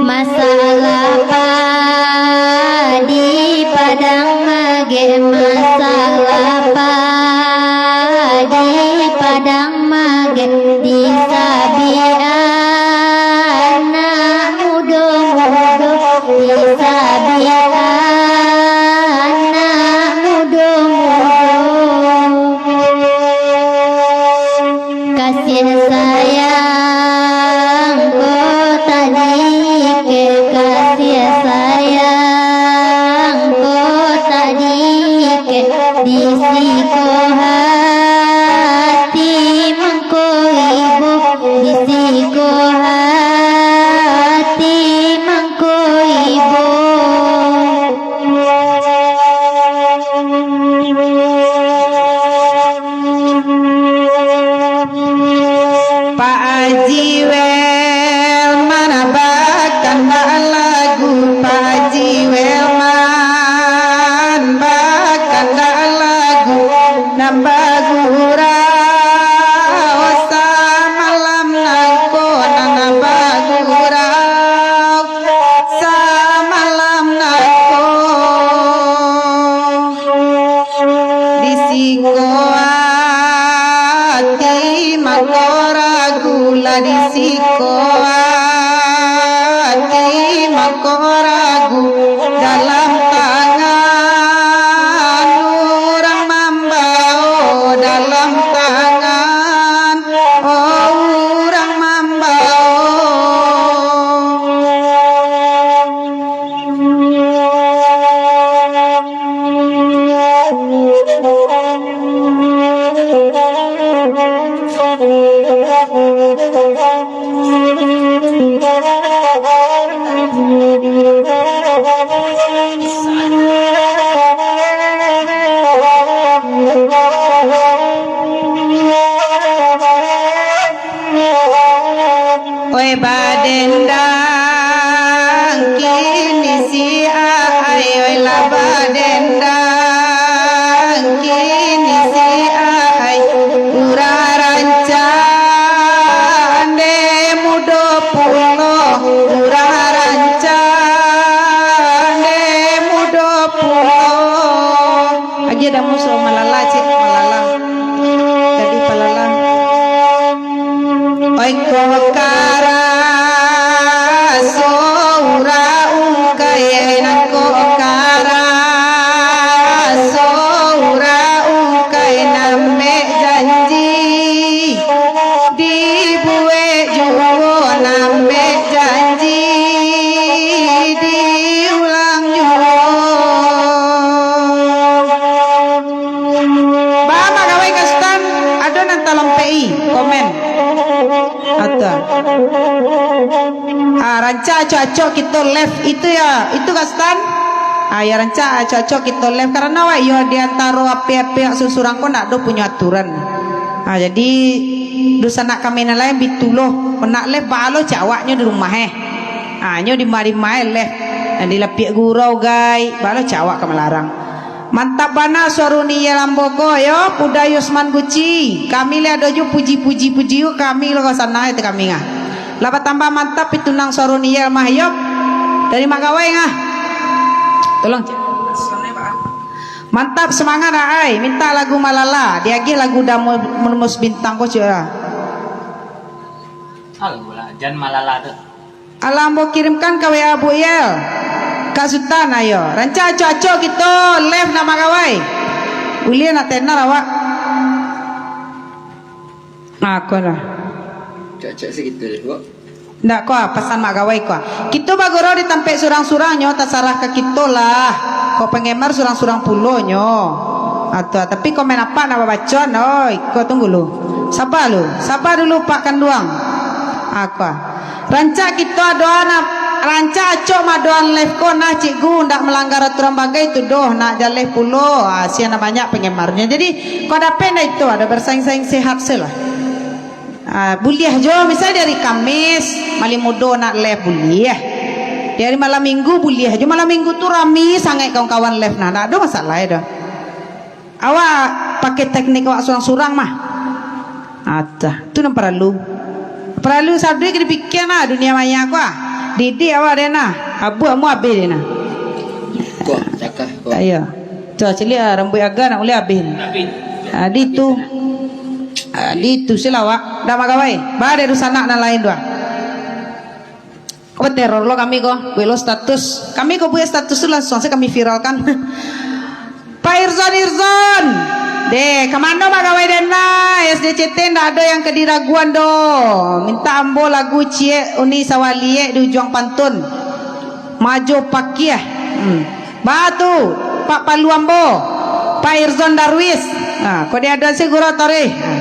Masalah padi Padang Magek, masalah padi Padang Magek, disabiak anak mudo-mudo, disabiak anak mudo-mudo. Rancak acok-acok kito live itu ya, itu Kak Stan. Ah, ya rancak acok-acok kito live karano awak yo di antaro ape-ape awak surang-surang ko ndak do punyo aturan. Ah, jadi dunsanak kami nan lain bituloh, nak live baa lo cak awaknyo di rumah eh. Ah, nyo di ma-, di ma eh live. Nah, di lapiak gurau gai, baa lo cak awak ka malarang. Mantap bana suaro Niel ambo ko, yo, Puda Yusman Guci. Kami le ado ju puji-puji-puji, kami lo ka sanang ati kami ngah. Lah batambah mantap pitunang suaro Niel mah, yo. Dari Mak Gawai ngah. Tolong. Mantap, semangat, ai. Minta lagu Malala, diagih lagu Damus, Damus Bintang ko, Cik, lah. Alah, jan Malala tu. Alah ambo kirimkan ka W A Abu Yel. Kak Sutan, ayo. Rancak acok-acok kito live nak Mak Gawai. Uliah nak tenar awak. Nah, ko lah. Acok-acok sakitu lah, Buk. Ndak ko, ah, pasan Mak Gawai ko, ah. Kito bagurau di tampek surang-surang nyo, tasarah ka kito lah. Ko penggemar surang-surang pulo nyo. Atau, tapi komen apak nak babacoan, oi, ko tunggu lu. Saba lu. Saba dulu, Pak Kanduang. Ah, ko, ah. Rancak kito adoan ap-, rancak acok maadoan live ko nah, Cikgu, ndak malanggar aturan bagai tu doh, nak jaleh pulo, ah, sian banyak penggemarnyo. Jadi, kok dapek ndak itu, ado bersaing-saing sehat se lah. Ah, buliah jo, misal di ari Kamis, malin mudo nak live buliah. Di ari malam Minggu buliah jo, malam Minggu tu rami sangaik kawan-kawan live nah, ndak ado masalah doh. Awak pakai teknik awak surang-surang mah. Atah, tu nan paralu. Paralu saduik dipikia nah, dunia maya ko ah. Didik awak deh nah. Abuak mu abih deh nah. Kuah, cakah, kuah. Iyo. Tu ciliak ah, rambuik aga nak mulai abih ni. Ah, di tu. Ah, di tu silawak. Dah magawai. Ba deh dunsanak nan lain tu ah. Ko bateror lo kami ko, buek lo status. Kami ko buek status tu langsuang se kami viralkan. Pak Irzon, Irzon! Deh, ka mano magawai den nah? S D C T ndak ado yang ka diraguan doh. Mintak ambo lagu Ciek Uni Sawaliek di Ujuang Pantun. Majo Pakiah. Hmm. Ba tu, Pak Palu ambo, Pak Irzon Darwis. Ha, ko diadoan se gurau taruih. Ha.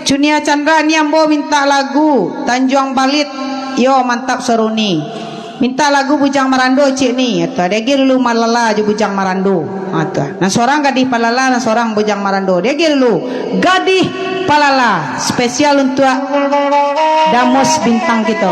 Cunia Chandra ni ambo mintak lagu Tanjuang Balit. Yo, mantap suaro ni. Mintak lagu Bujang Marando ciek ni. Atau diagiah dulu Malala jo Bujang Marando. Ha, tu. Nan sorang Gadih Palala, nan sorang Bujang Marando. Diagiah dulu Gadih Palala. Spesial untuak Damus Bintang kito.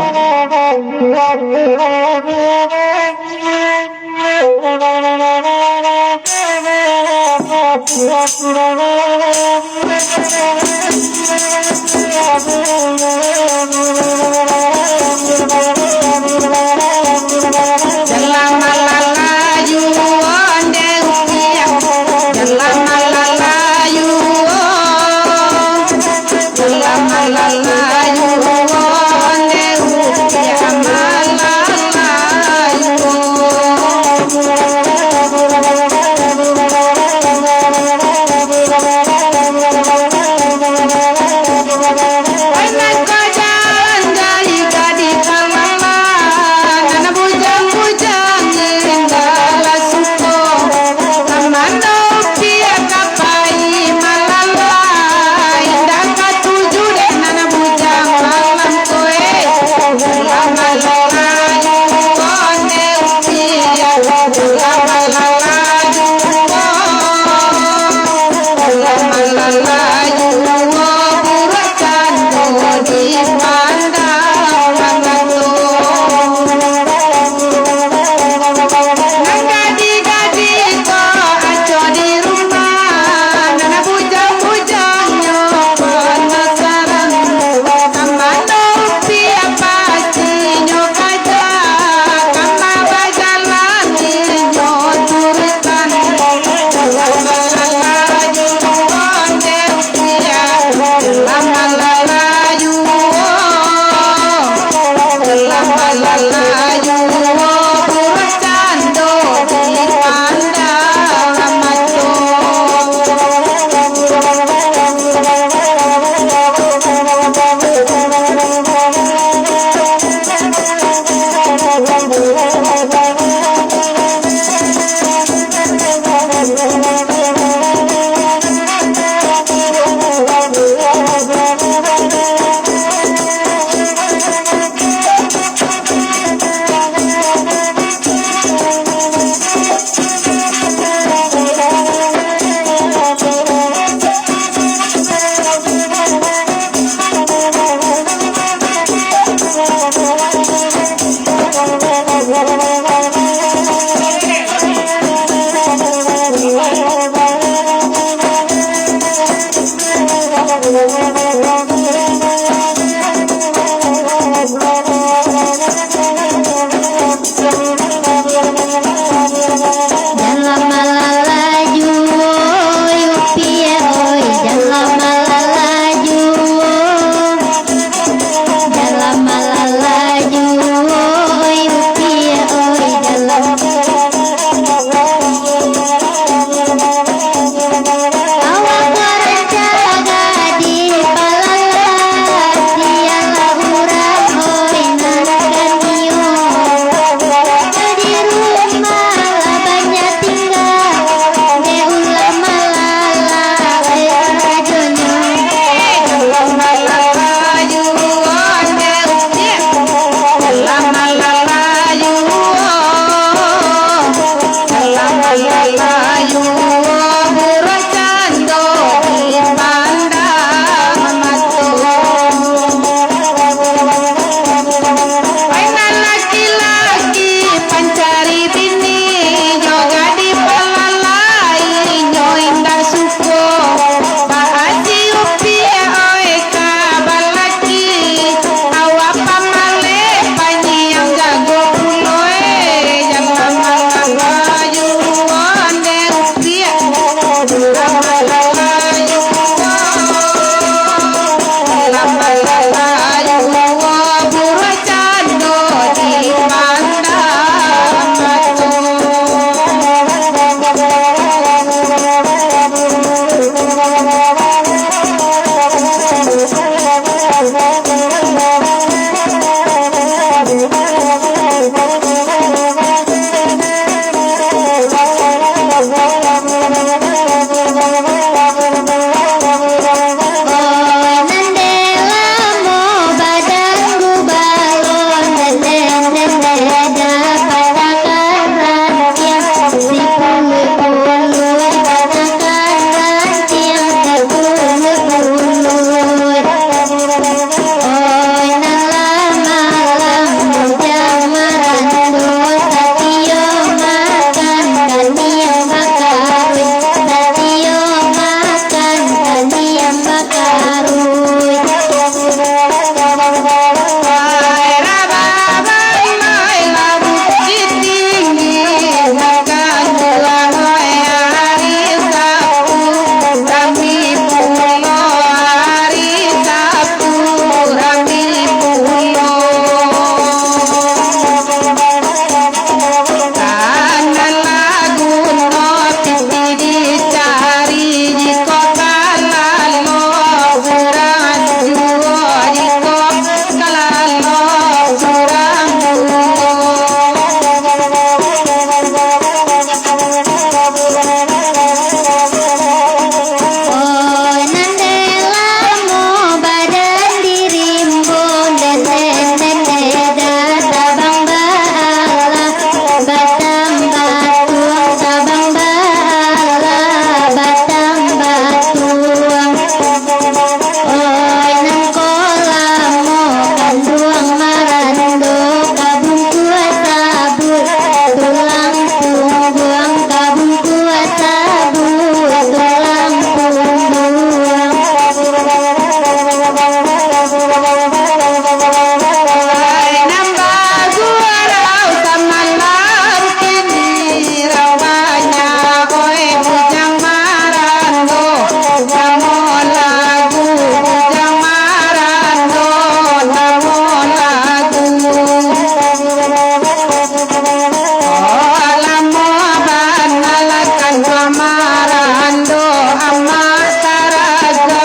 Oh, lamo bana lah kan marando, amak taraga,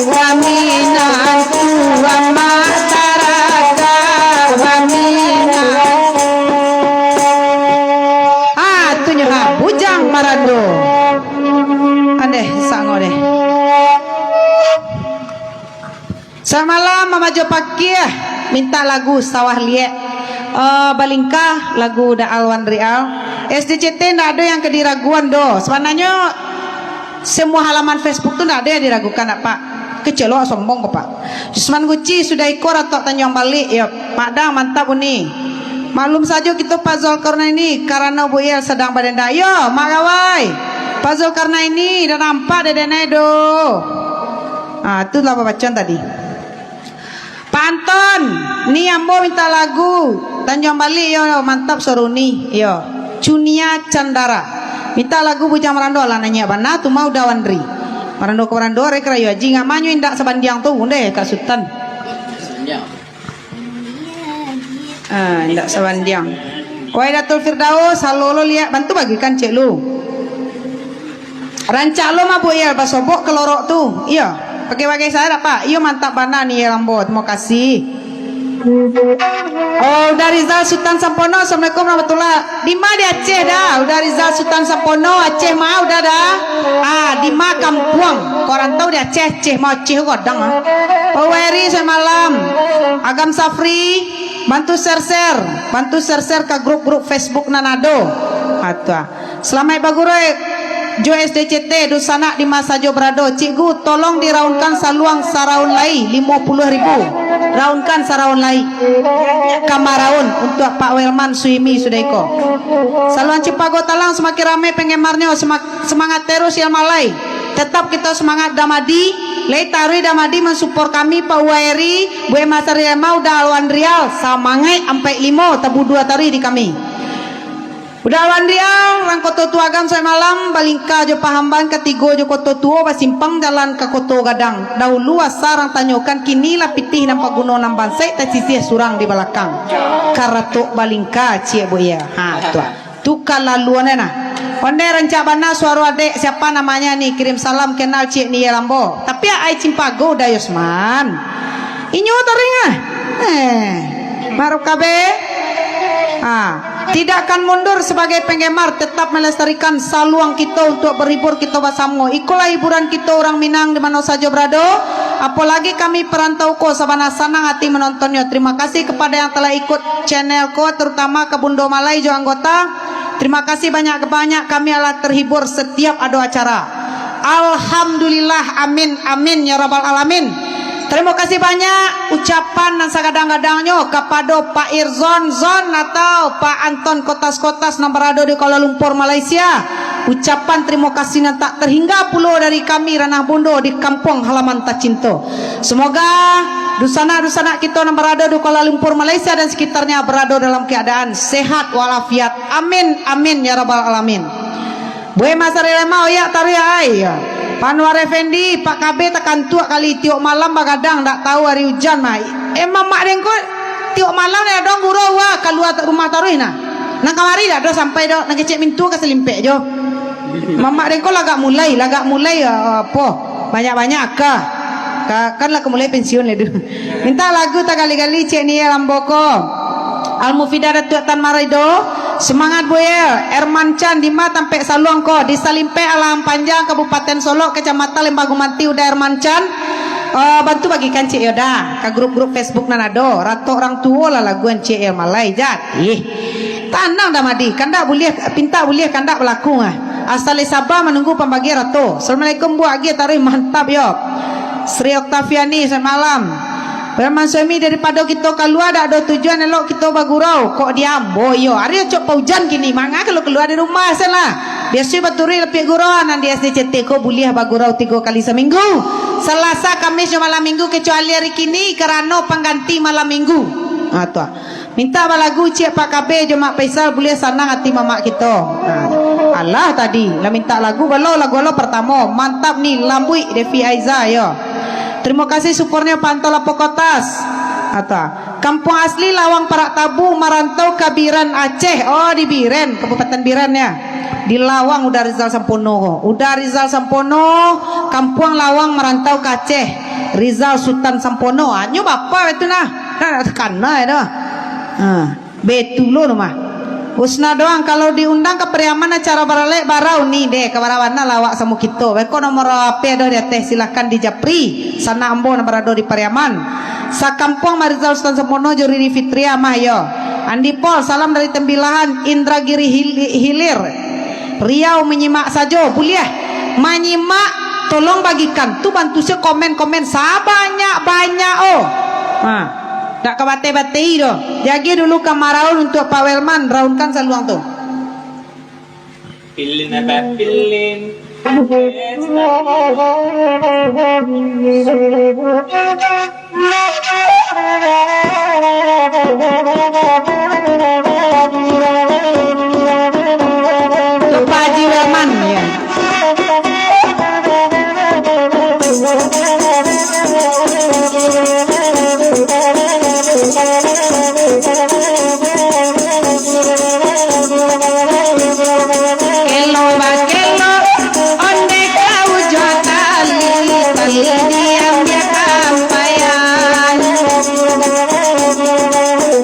baminantu, amak taraga, baminantu. Ah, tu nyo ha, bujang marando. Andeh, sango deh. Samalam Mamajo Pakia mintak lagu Sawah Liek. Eh, Balingka lagu Da Alwan Rial. S D C T ndak ado yang ka diraguan doh. Sabananyo, semua halaman Facebook tu ndak ado yang diragukan, nak, Pak. Kecek lo sombong ko, Pak. Jusman Guci sudah iko ratok Tanjuang Balik, yo. Mak Dang, mantap uni. Maklum sajo kito Pak Zulkarnaini karano Bu Yel sadang badenda. Yo, Mak Gawai. Pak Zulkarnaini, dah nampak dek denai doh. Ah, tu lah babacaan tadi. Pak Anton, ni ambo minta lagu Tanjuang Balik, yo, mantap suaro ni, yo. Cunia Candara. Minta lagu Bujang Marando, lah nanya bana tu mah udah Wandri. Marando ka Marando, rek rayo aji, ngamanyo indak sabandiang tu, undeh, Kak Sutan. Ah, indak sabandiang. Wai Datul Firdaus, halo lo liak, bantu bagikan cek lu. Rancak lo mah, Bu Yel, basobok kelorok tu. Iyo, pakai-pakai saya dak, Pak? Iyo, mantap bana ni, Yel ambo. Terima kasih. Oh, Uda Rizal Sutan Sampono, Assalamualaikum warahmatullahi. Di ma di Aceh dah? Uda Rizal Sutan Sampono, Aceh ma udah dah? Ah, di ma kampuang? Korang tahu di Aceh, Aceh ma Aceh gadang ah. Oh, Weri, selamat malam. Agam Safri, bantu share-share, bantu share-share ka grup-grup Facebook nan ado. Ah, tu ah. Salamaik bagurau jo S D C T, dunsanak di ma sajo barado. Cikgu, tolong diraunkan saluang saraun lai, limo puluah ribu. Raunkan saraun lai. Ka maraun untuak Pak Welman Suimi sudah iko. Saluang Cipago Talang samakin ramai penggemarnyo, semak-, semangat terus Yel Malai. Tetap kito semangat Damadi, lai taruih Damadi mansupor kami, Pak Uwaeri, Bu Emma Sari Emau, Da Alwan Rial, samangaik ampek limo, tabu dua taruih di kami. Uda Alwan Rial, rang Koto Tuagan, sahari malam, Balingka jo Pahamban, katigo jo Koto Tuo, basimpang jalan ka Koto Gadang. Dahulu asa rang tanyokan, kini lah pitih nan paguno nan bansaik, tasisiah surang di balakang. Karatok Balingka, ciek Bu Yel. Ha, tu ah. Tu kalaluan e nah. Ondeh rancak bana suaro adek, siapa namanya ni? Kirim salam, kenal ciek ni Yel ambo. Tapi ai Cimpago Uda Yosman. Inyo taring ah. Eh, maruk kabeh. Ah, tidak akan mundur sebagai penggemar, tetap melestarikan saluang kito untuk berhibur kito basamo. Ikolah hiburan kito urang Minang di mano sajo barado. Apolagi kami perantau ko, sabana sanang ati manontonnyo. Terima kasih kepada yang telah ikut channel ko, terutama ka Bundo Malai jo anggota. Terima kasih banyak-banyak, kami alah terhibur setiap ado acara. Alhamdulillah, amin, amin, ya rabbal alamin. Tarimo kasih banyak ucapan nan sagadang-gadangnyo kapado Pak Irzon Zon atau Pak Anton Kotas-Kotas nan barado di Kuala Lumpur, Malaysia. Ucapan tarimo kasih nan tak terhingga pulo dari kami, Ranah Bundo di kampuang halaman tacinto. Semoga dunsanak-dunsanak kito nan barado di Kuala Lumpur, Malaysia dan sekitarnya barado dalam keadaan sehat walafiat. Amin, amin, ya rabbal alamin. Buai Masari Lemah, oyak taruih ai. Pak Anwar Effendi, Pak K B takantuak kali, tiok malam bagadang, dak tahu ari ujan mah. Eh, mamak den ko tiok malam dak ado gurau wa kalua rumah taruih nah. Nan kamari dak ado sampai doh, nan kecek mintu ka salimpek jo. Mamak den ko lagak mulai, lagak mulai, ah, apo? Banyak-banyak aka. Ka, kan lah ka mulai pensiun lah tu. Minta lagu tagali-gali, cek ni ya, Lamboko. Al-Mufidah Datuak Tan Marido. Semangat, Buya. Erman Chan, di ma tampek saluang ko? Di Salimpek, Alahan Panjang, Kabupaten Solok, Kecamatan Lembah Gumanti, Uda Erman Chan. Eh, bantu bagikan cek yo dah ka grup-grup Facebook nan ado. Ratok urang tuo lah laguan cek yo malai jat. Ih. Tanang dah Madi, kandak buliah, pintak buliah, kandak balaku ah. Asal saba manunggu pambagian rato. Assalamualaikum, buah agiah taruih mantap yo. Sri Oktaviani, selamat malam. Firman suami, daripado kito kalua dak ado tujuan, elok kito bagurau. Kok diam? Boyo, ari acok paujan kini. Manga kalau kalua dari rumah sen lah. Biaso baturuik lapiak gurau, nan di S D C T ko buliah bagurau tigo kali saminggu. Salasa, Kamih, jo malam minggu, kecuali ari kini karano pangganti malam minggu. Ha, tu ah. Mintak balagu ciek Pak K B jo Mak Faisal, buliah sanang ati mamak kito. Nah, alah tadi, lah mintak lagu, balo lagu alo partamo, mantap ni, Lambuik Devi Aiza yo. Terima kasih supornyo Pantau Lapo Kotas. Ata. Kampuang asli Lawang Parak Tabu, marantau ka Biren, Aceh. Oh, di Biren, Kabupaten Biren, ya. Di Lawang Uda Rizal Sampono ko. Uda Rizal Sampono, Kampuang Lawang, marantau ka Aceh. Rizal Sutan Sampono. Ah, nyo bapa itu nah. Nah, takana itu. Ha, betulo tu mah. Husna doang, kalau diundang ka Pariaman acara baralek, barau ni deh, ka barabana lah awak samo kito. Beko nomor H P ado di ateh, silahkan dijapri. Sanak ambo nan barado di Pariaman. Sakampuang Marizal Sutan Sampono jo Riri Fitria mah yo. Andi Pol, salam dari Tembilahan, Indragiri Hili-, Hilir. Riau manyimak sajo, buliah. Manyimak, tolong bagikan. Tu bantu se komen-komen sabanyak-banyak, oh. Ha. Dak ka bateh-bateh doh. Diagiah dulu ka Maraun untuak Pak Welman, raunkan saluang tu. Pilin apa pilin? Lupa Haji Rahman, ya. Kelo bakelo, onde kau jo tali, tali diambiak tampaian.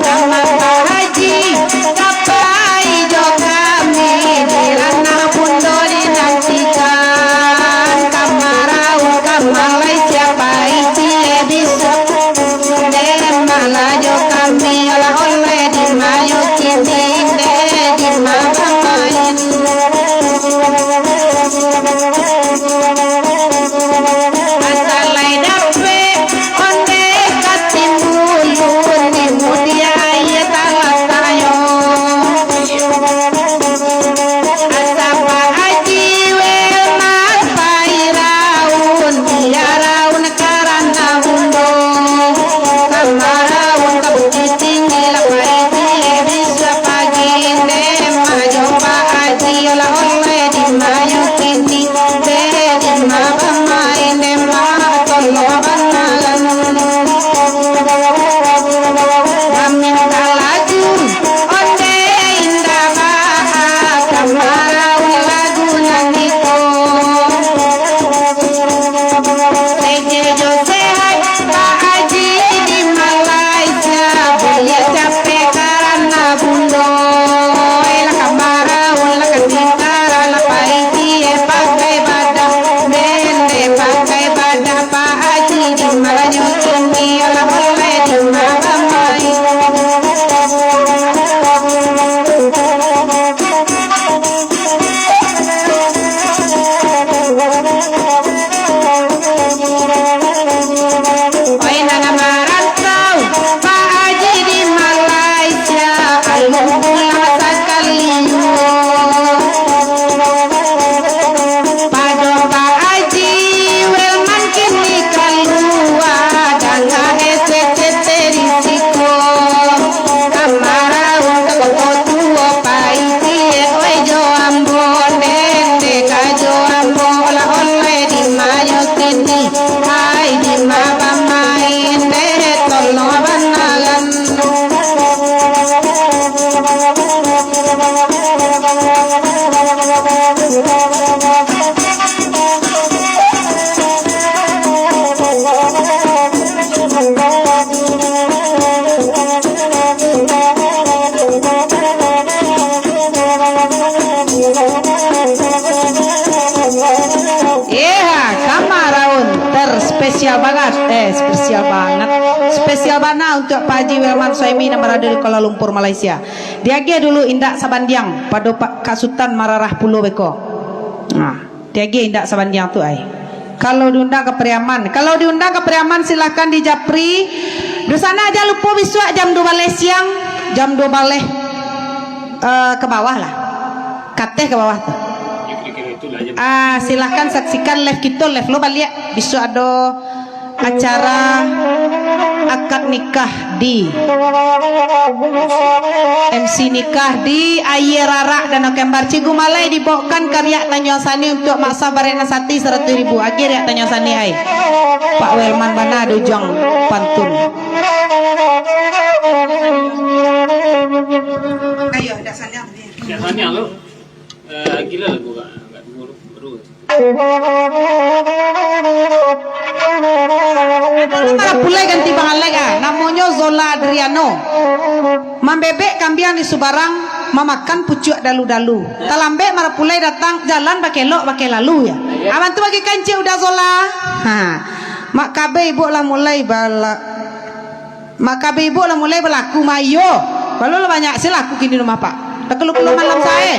Kamang Pak Haji, ka pai jo kami, di ranah bundo dinantikan. Kamaraun ka Malaysia, pai ciek bisuak. Deh malajo kami, olah oleh di mayo kini, deh di ma bamain. Asa lai dapek onde ka timbulun, di mudiak aia talataknyo. Asa Pak Haji Welman pai raun, bia raun karano bundo. Kamaraun ka Bukittinggi, lah pai ciek bisuak pagi, deh majo Pak Haji, olah oleh di mayo kini, deh di ma bamain, deh ma tolong banalan. Maminta lagu, onde indak baa, kamaraun lagu nan iko. Sehat jo sehat, Pak Haji di Malaysia, buliah capek karano bundo. Lah kamaraun, lah ka Singkara, lah pai ciek pakai badah, bendeh pakai badah, Pak Haji di Malaysia, kini lah boleh di ma bamain. Oi, nan marantau, Pak Haji di Malaysia, alun pulang sakali juo. Pado Pak Haji Welman kini kalua, danga S C T di siko. Kamaraun ka Koto Tuo, pai ciek oi jo ambo, dendeh ka jo ambo, olah oleh di mayo kini, hai di ma bamain, deh tolong banalan. Eha, kamaraun terspesial banget, eh, spesial banget, spesial bana untuak Pak Haji Welman Suhaimi nan barado di Kuala Lumpur, Malaysia. Diagiah dulu indak sabandiang pado Pak Kak Sutan mararah pulo beko. Nah. Diagiah indak sabandiang tu ai. Kalau diundang ka Pariaman, kalau diundang ka Pariaman, silahkan dijapri. Dunsanak jan lupo bisuak jam duo baleh siang, jam duo baleh, eh, ka bawah lah. Ka ateh ka bawah tu. Ah, silahkan saksikan live kito, live lo baliak. Bisuak ado Acara akad nikah di M C nikah di Aia Rarak Danau Kembar. Cikgu Malai dibawakan ka riak tanyo sani untuak maksa barek nan sati saratuih ribu. Agiah riak tanyo sani ai. Pak Welman bana di ujuang pantun. Ayo, dah saniang. Dah saniang tu. Eh, gila lagu kak. Agak dulu, dulu. Marapulai ganti Bang Alek ah. Namonyo Zola Adriano. Mambebek kambiang di subarang, mamakan pucuak dalu-dalu. Talambek marapulai datang, jalan bakelok bakeh lalu ya. Abang tu bagi kancik udah Zola. Ha. Mak kabe ibuk lah mulai bala. Makabe ibuk lah mulai balaku, mayo. Baru lah banyak si laku kini rumah, Pak. Dah kalu-kalu malam sae.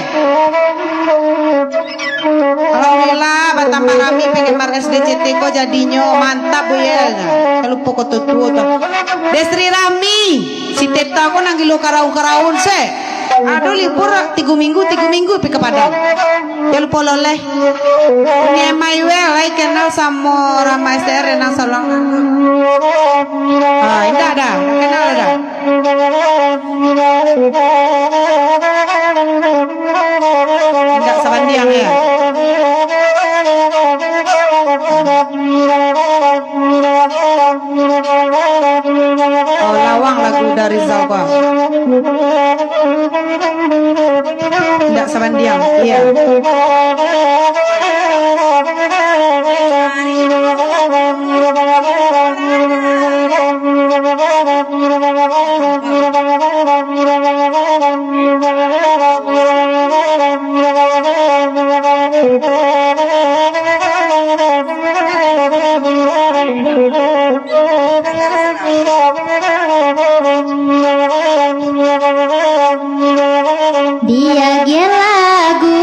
Alhamdulillah, batambah rami penggemar S D C T ko jadinyo. Mantap, Bu, ya. Kalu poko tuo tu. Desri Rami, si Teta ko nang gilo karaun-karaun se. Ado libur tigo minggu, tigo minggu pi ka Padang. Jan lupo loleh. Ni M I W lai kenal samo Rama S T R nan salang. Ah, indak dah. Kenal dah. Indak sabandiang ya. Oh, lawang lagu dari Zalba. Indak sabandiang, iya. Diagiah lagu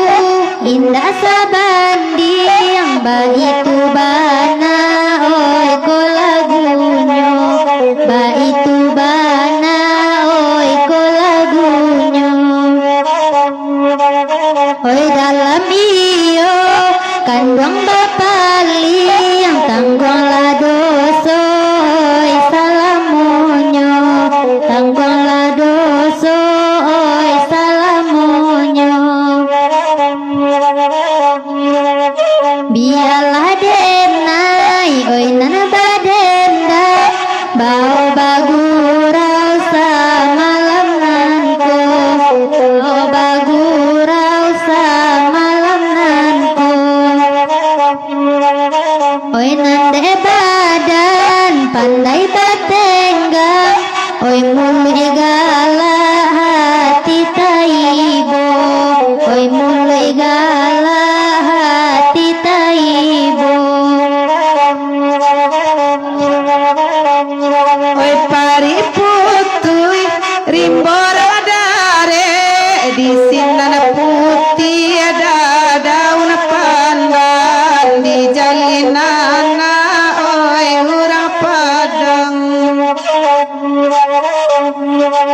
indak sabandiang, baitu bana oi ko lagunyo, baitu bana oi ko lagunyo. Oi dalam iyo kanduang bapaliang, tangguanglah doso oi salamonyo, tangguanglah doso oi salamonyo. Bialah denai oi nan badendam, bao bagurau samalam nan ko, bao bagurau samalam nan ko. Oi nan dek badan pandai batenggang, oi muluik galak hati taibo, oi muluik galak hati taibo. Oi parik putuih, rimbo darek, di sinan putiah daun pandan, di jalinan oi urang Padang.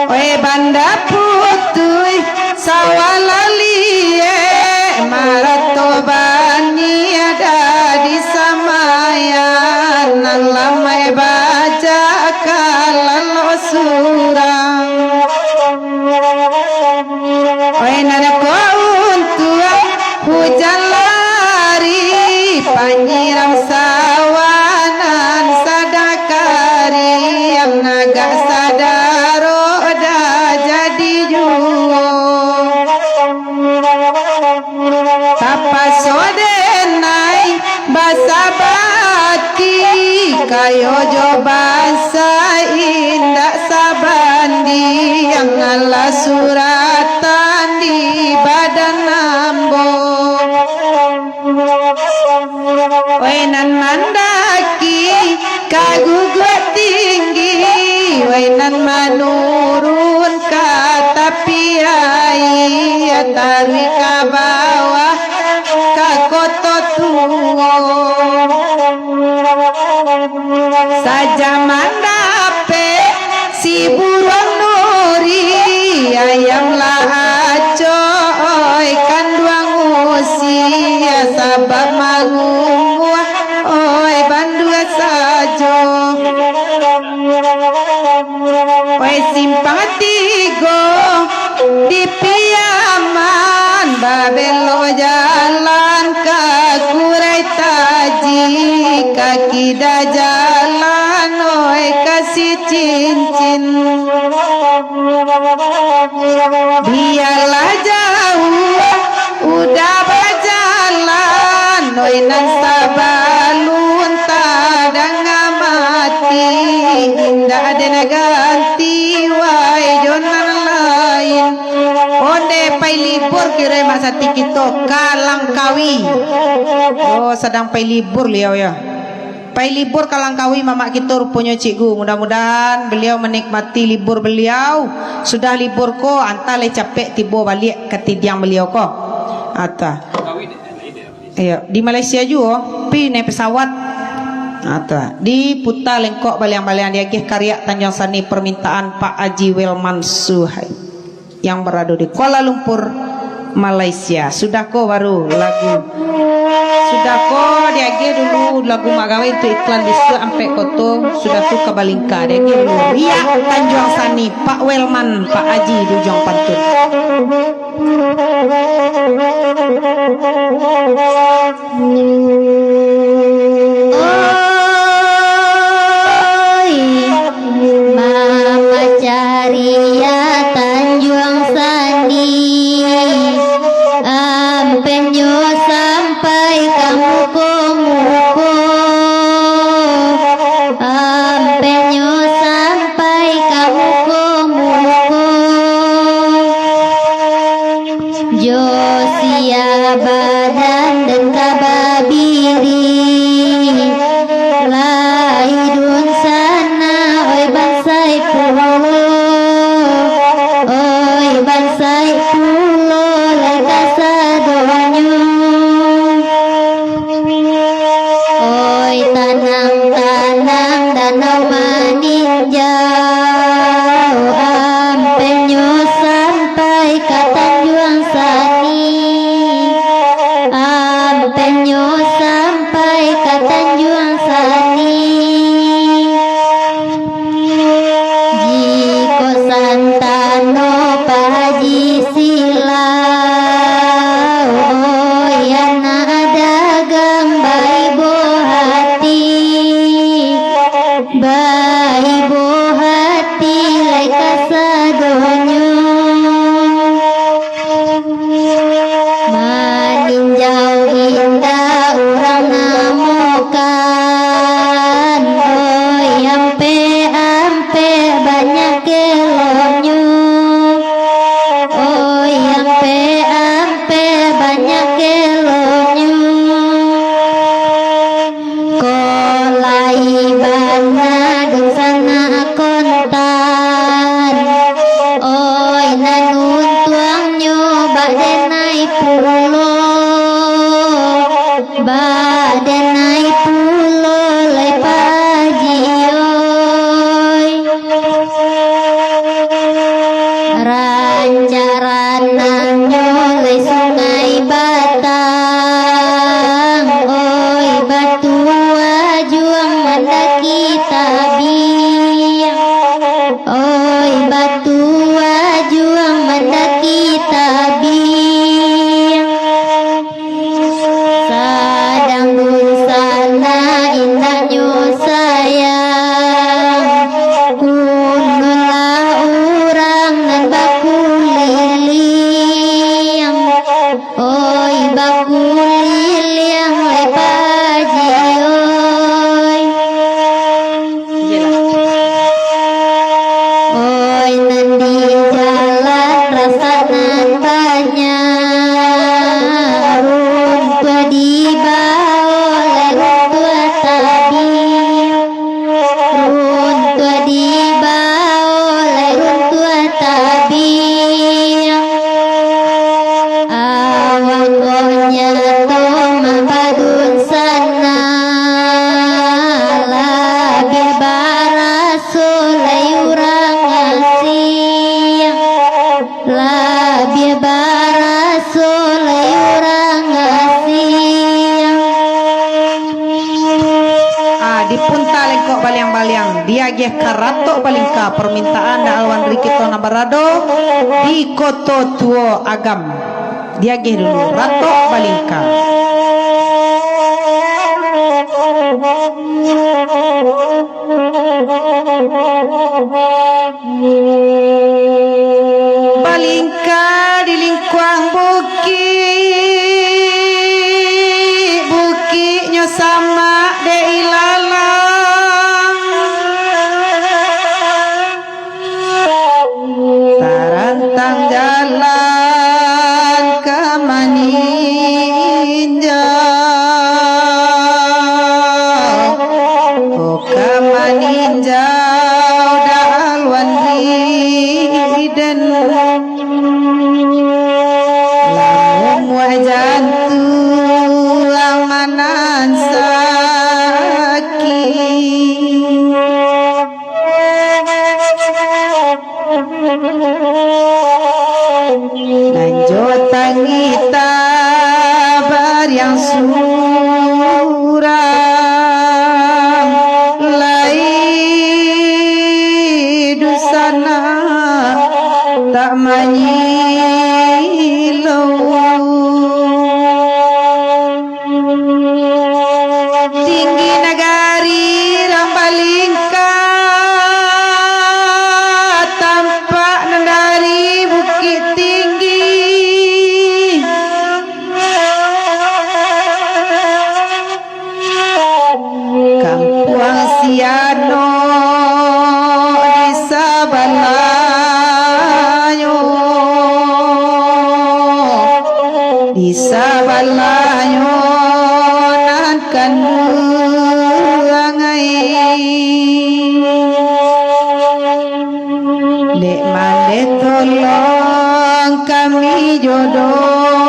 Oi banda putuih, sawah laliek, marato baniadah di samaian, nan lamai bajak ka lalok surang. Oi nan ko untuang hujan lari, panyiram sawah nan sadang kariang, nagak sadaro dah jadi juo. Tapaso denai basabati, kayo jo bansa indak sabandiang, alah suratan di badan ambo. Oi nan mandaki ka guguak tinggi, oi nan manurun ka tapi aia, taruih ka bawah ka koto tuo. Sajak mandapek si buruang nuri, ayam lah acok, oi kanduang usia, sabab mangumua, oi bandua sajo. Belok jalan ka Kurai Taji, ka kida jalan, oi, ka si cincin. Bialah jauah, udah bajalan, oi, nan sabalun tadanga mati, indak den ganti, wai, jo nan lain. Onde pai libur kiro Mak Sati kito ka Langkawi. Oh, sadang pai libur liau, yo. Pai libur ka Langkawi mamak kito ruponyo, Cikgu. Mudah-mudahan beliau manikmati libur beliau. Sudah libur ko, antah lai capek tibo baliak ka tidiang beliau ko. Antah. Iyo, di Malaysia juo, pi naiak pesawat. Antah. Diputa lengkok baliang-baliang, diagiah kariak Tanjuang Sani, permintaan Pak Haji Welman Suhaib yang barado di Kuala Lumpur, Malaysia. Sudah ko baru lagu. Sudah ko diagiah dulu lagu Mak Gawai untuak iklan bisuak Ampek Koto. Sudah tu ka Balingka. Diagiah dulu Riak Tanjuang Sani, Pak Welman, Pak Haji di ujuang pantun. Oi, Mama Caria Tanjuang Sani, ampenyo sampai ka muko-muko, ampenyo sampai ka muko-muko. Jo sia badan den ka babiri, lai dunsanak, oi, bansai pulo, oi, bansai pulo, lai kasadonyo. Oi, tanang-tanang danau maninjau, ampenyo sampai ka Tanjuang Sani, ampenyo sampai ka Tanjuang Sani. Jikok santano Pak Haji Silau, oi, anak dagang baibo hati, baibo hati lai kasadonyo. Maninjau indak urang namokan, oi, ampek-ampek banyak elonyo, oi, ampek-ampek banyak elonyo. Kok lai bana dunsanak kontan, oi, nan untuangnyo bak denai pulo, bak denai pulo lai Pak Haji, oi. Rancak ranangnyo lai Sungai Batang, oi, batu ajuang mandaki tabiang, oi, batu ajuang mandaki tabiang. Sadang dunsanak indaknyo sayang, kununlah urang nan bakuliliang, oi, bakuliliang lai Pak Haji, oi. Oi, nan di jalan rasak nan banyak, runtuah dibao lai runtuah tabiang, runtuah dibao lai runtuah tabiang. Awak ko nyato mampadunsanak, labiah baraso lai urang asiang, labiah baraso lai urang asiang. Ah, dipunta lengkok baliang-baliang, diagiah karatok balingka, permintaan Alwan Rikito nan barado di Koto Tuo Agam. Diagih dulu, Ratok Balingka. Balingka di lingkuang bukik, bukiknyo samak dek ilalang. Tarantang jalan ka maninjau, oh, ka maninjau daluan di den. Lamun muah jantuang manan sakik. Nan jo tangih tabariang surang, lai dunsanak tak manyilau. Tinggi nagari Rambalingka, tampak nan dari Bukik Tinggi. Kampuang Sianok di sabalahnyo, di sabalahnyo nan kanduang ai. Dek mandeh tolong kami jo doa.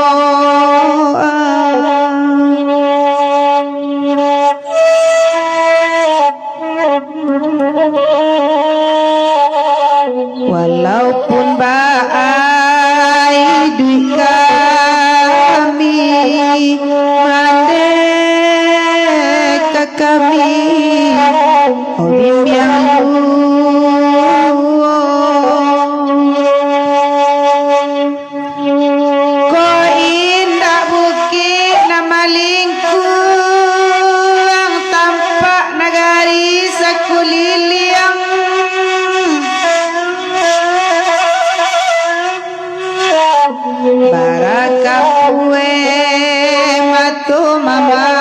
Walaupun ba-ai duit kami, mandeh ka kami, oh, bimbiang. Ko indak bukik nan malingkuang, tampak nagari sakuliliang. Barakapue mato mamandang,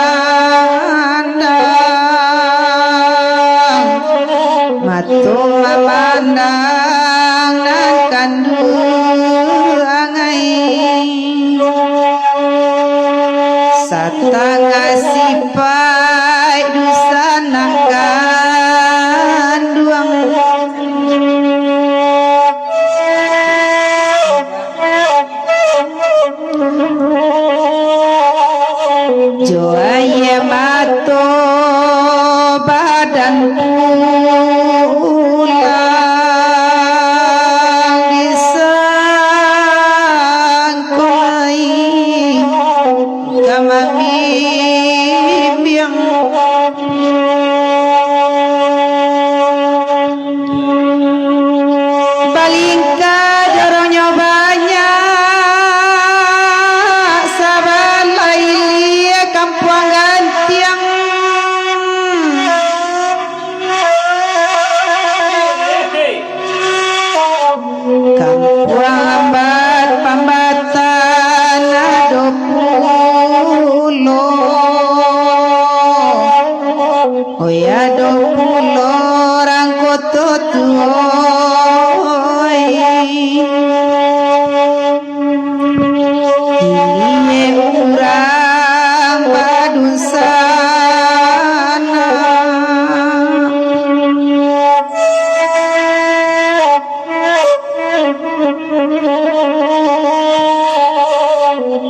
mato mamandang nan kanduang ai. Satangah sipaik dunsanak kanduang. Jo aia mato badan pulang disangkoi ka mambimbiang. Balingka jorongnyo banyak, sabalah ilia kampuang gantiang. Kampuang lambat pambatan ado pulo. Oi, ado pulo urang Koto Tuo, oi. Ilie urang badunsanak.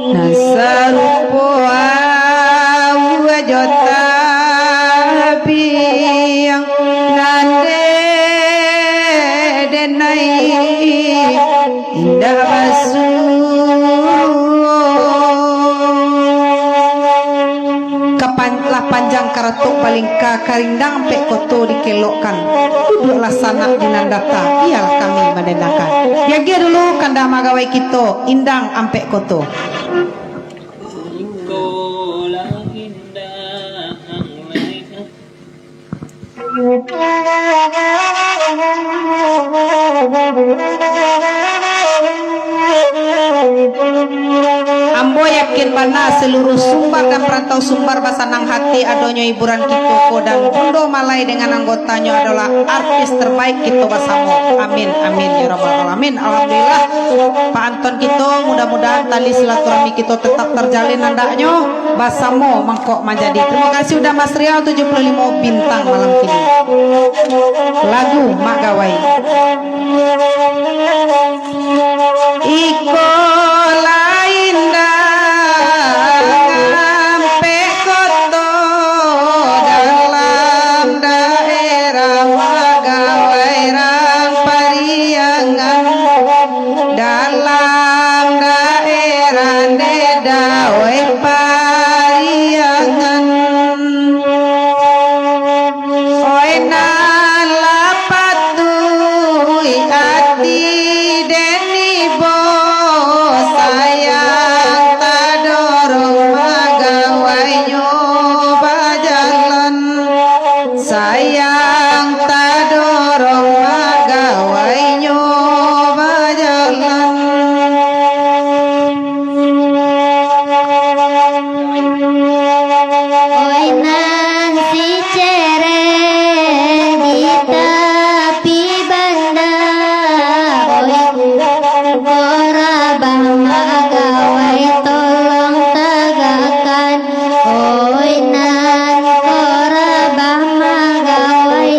Nan sarupo aua jo tabiang, nan dek denai indak basuo. Kapan lah panjang karatok Balingka, karindang ampek koto dikelokkan. Duduklah sanak di nan data, bialah kami mandendangkan. Diagiah dulu kandak magawai kito, Indang Ampek Koto. Ambo yakin bana, saluruh Sumbar dan parantau Sumbar basanang hati adonyo hiburan kito ko, dan Bundo Malai dengan anggotanyo adolah artis terbaik kito basamo. Amin, amin, ya rabbal alamin. Alhamdulillah, Pak Anton kito, mudah-mudahan tali silaturahmi kito tetap terjalin andaknyo basamo mangkok manjadi. Terima kasih udah Mas Rial tujuh puluh lima bintang malam kini. Lagu Mak Gawai. Iko lah Indang Ampek Koto, dalam daerah Magawai rang Pariangan, dalam daerah Dedawai Pariangan. Oi nan lah patuik ati den ibo, sayang tadorong magawainyo bajalan, sayang tadorong magawainyo bajalan. Oi nan si cere di tapi banda, oi korabah magawai tolong tagakkan, oi nan korabah magawai.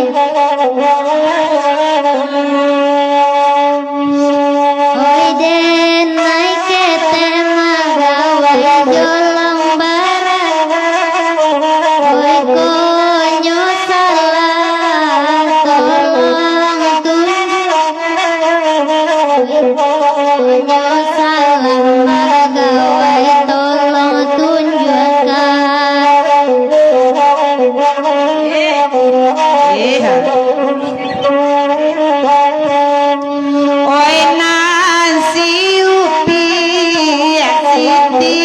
Oi den nai ketek magawai jolong barang, oi konyo salah tolong tunjuak, oi konyo salah magawai tolong tunjuakkan. Eh, ha. Oi nan si Upiak Siti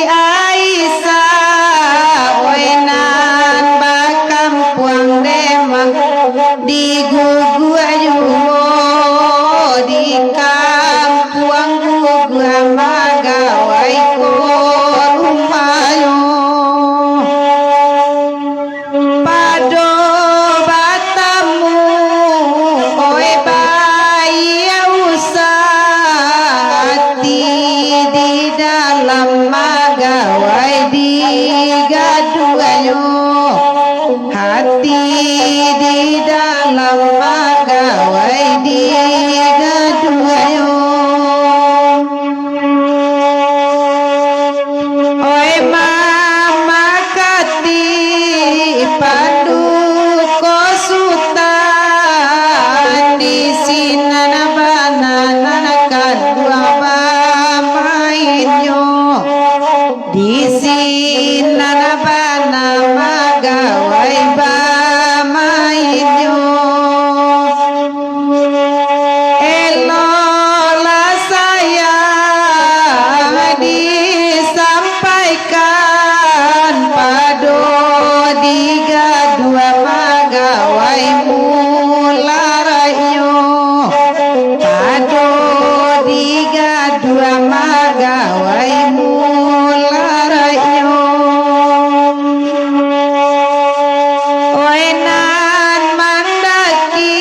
Aisyah, oi nan bakampuang Demak, di Guguak juo, di kampuang Guguak magawai ko rumahnyo. Pado batamu, oi baiak usah, ati di dalam magawai digaduahnyo, ati di dalam magawai digaduahnyo. Oi mamakati panduko Sutan, di sinan bana nan kaduo bamainnyo, di sinan bana magawai bamainnyo. Eloklah sayang disampaikan pado digaduah magawai mularaiknyo, pado digaduah magawai mularaiknyo. Oi nan mandaki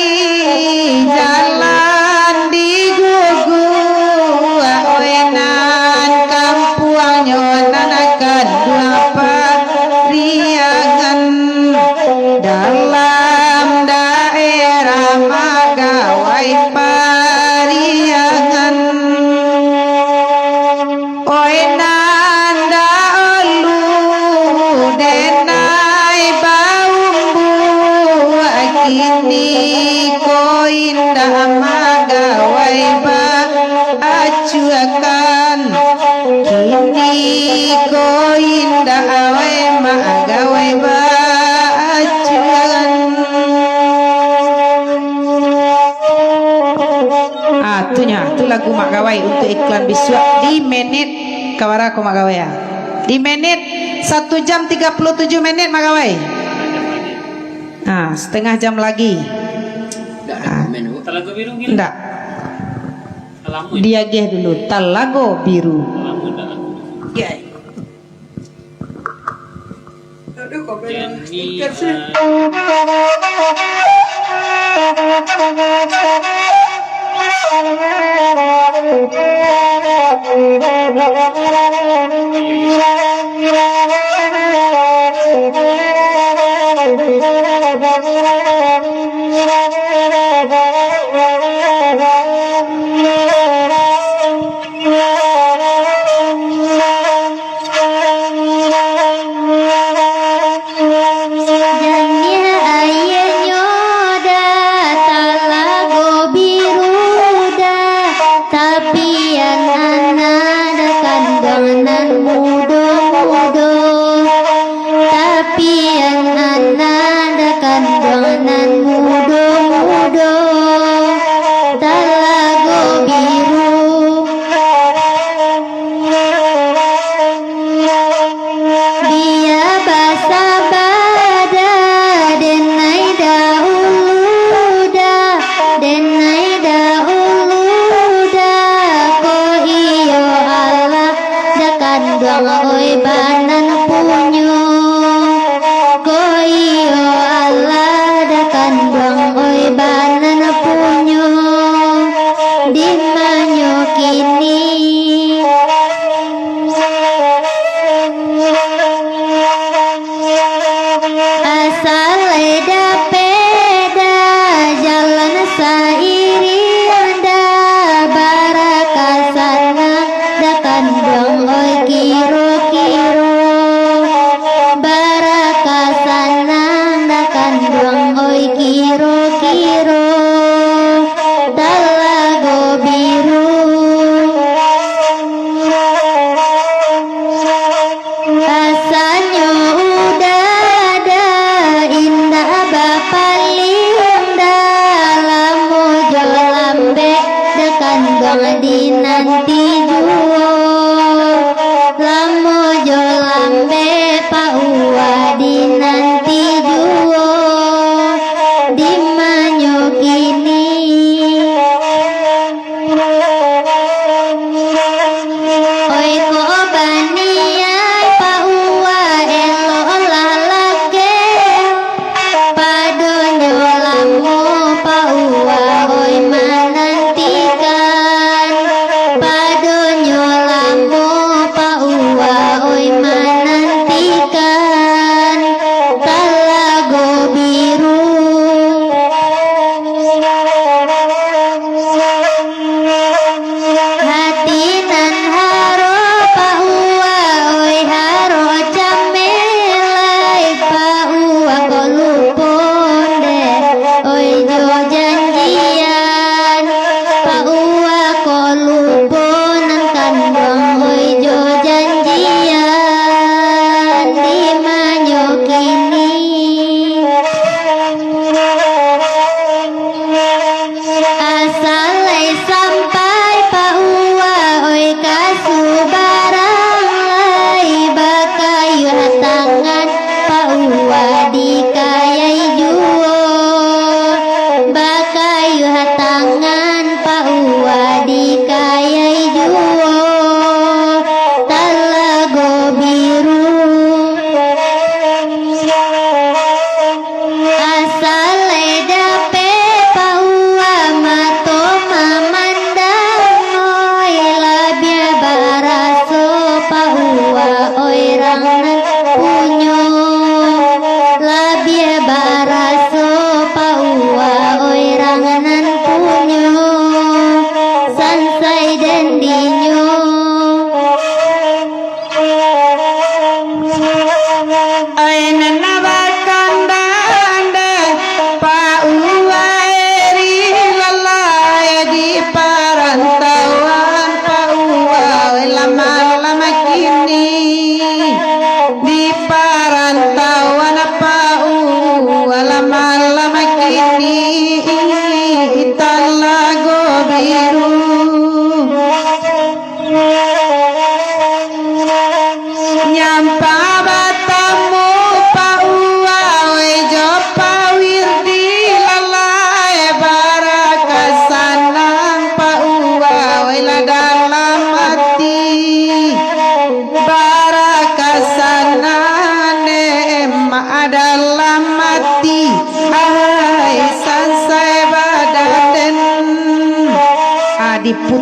jalan di Guguak, oi nan kampuangnyo nan kaduo Pariangan, dalam daerah magawai Pariangan. Oi nan dahulu den nai baumbuak, kini ko indak magawai baacuakan, kini ko indak wai magawai baacuakan. lagu Mak Gawai untuk iklan bisuak di menit ka bara ko Mak Gawai, ah? Di menit satu jam tiga puluh tujuh menit Mak Gawai. Ah, setengah jam lagi. Ah. Ndak. Diagih dulu, Talago Biru. Janiah aianyo da, Talago Biru da, tapian anak da kanduang nan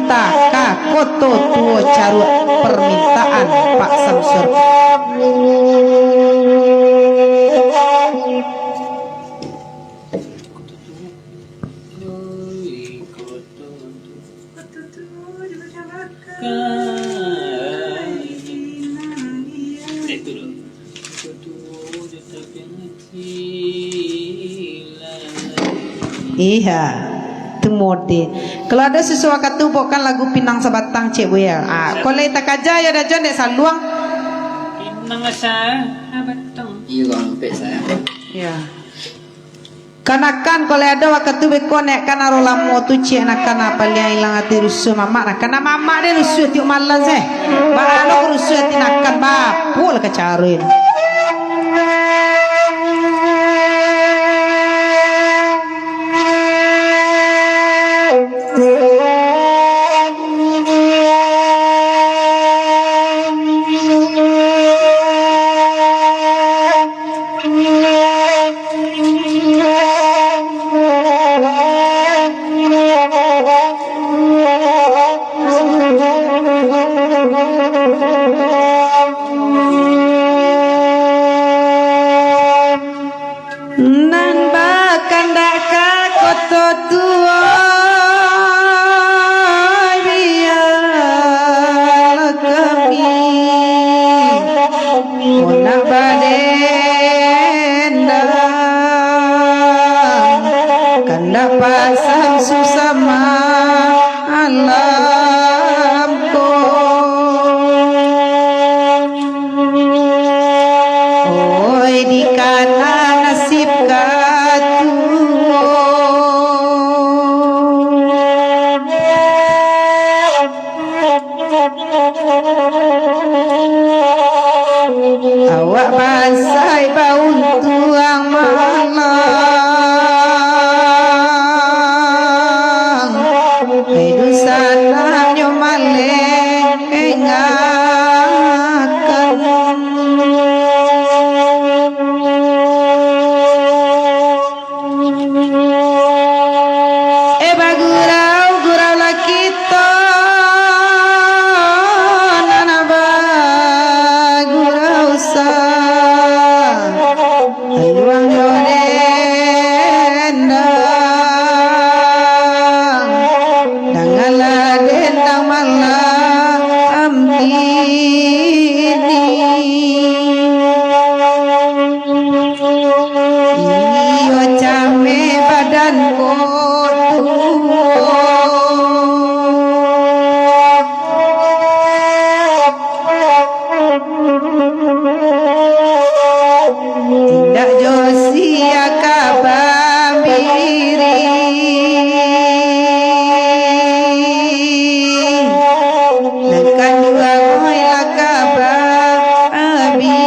Taka Koto Tuo Caruak, permintaan Pak Samsur. Iya, tu mode. Kalau ado susu wakatu, baokan lagu Pinang Sabatang, Cek Buya. Ah, kalau takaja yo dah jon dek saluang. Pinang asa batang. Iya, bang, ampek saya. Iya. Kanakan, kalau ado wakatu beko, nek kan aro lamo tu, ciek nakan, ah, paliang ilang ati rusuah mamak, nakan, ah, mamak deh rusuah tiok malam seh. Baa lo rusuah ati nakan, bapo lah kacaruin. Nan bakandak ka koto tuo, bialah kami. Mun nak badendang, kandak pasang susah malam ko. Oi, dikana nasib katuo. Awak bansai bauntuang malang. Hiduik sanangnyo malengakan. Eh, bagurau-guraulah kito, nan bagurau sa-, aluang jo dendang, dangalah dendang malam kini. Iyo, cameh badan ko tuo. Indak jo sia ka babiri. Nan kaduo, oi, lah ka babiri.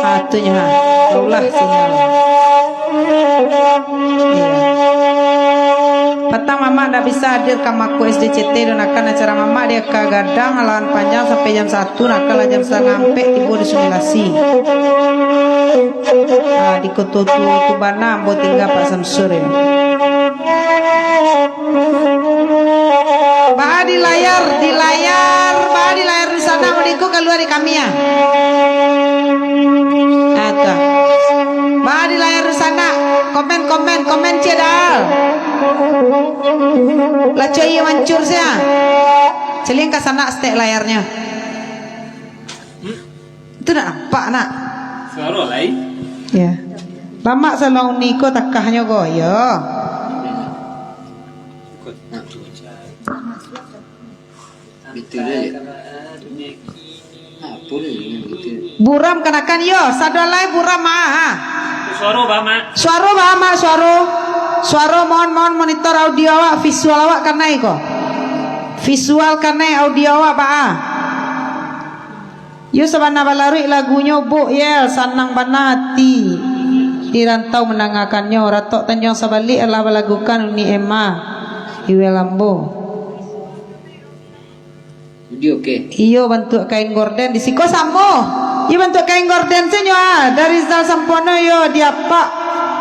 Ah, tu nyo, ha. Taulah sinyal. Iya. Patang mamak ndak bisa hadir ka Mako S D C T, dan akan acara mamak di Aka Gadang, Alawan Panjang, sampai jam satu, nah, akan lah jam satangah ampek tibo di Sungai Lasi. Ah, di Koto Tuo tu bana ambo tingga, Pak Samsur, ya. Baa di layar, di layar, baa di layar di sana, mending ko kalua di kami, ya. Ah, tu. Baa di layar di sana, komen, komen, komen, cedal. Lah, coy, iyo mancur sia. Caliak ka sanak stek layarnyo. Itu nak nampak, nak? Suaro lai. Ya. Lamak salong ni ko takahnyo ko, yo. Betul je. Apa dia ni, betul? Buram kanakan, yo. Sado lai buram, ah, ha. Suaro ba, Mak. Suaro ba, Mak, suaro. Suaro, mohon, mohon monitor audio awak, visual awak kanai ko. Visual kanai, audio awak ba, ah. Yo sabana balaruik lagunyo, Buk Yel, sanang bana ati di rantau mandangakan nyo. Ratok Tanjuang Sabalik alah balagukan Uni Emma, Iwel Ambo. Iyo, bantuak kain gorden di siko samo. Iyo, bantuak kain gorden se nyo, ah, dari Rizal Sampono, yo, di apak.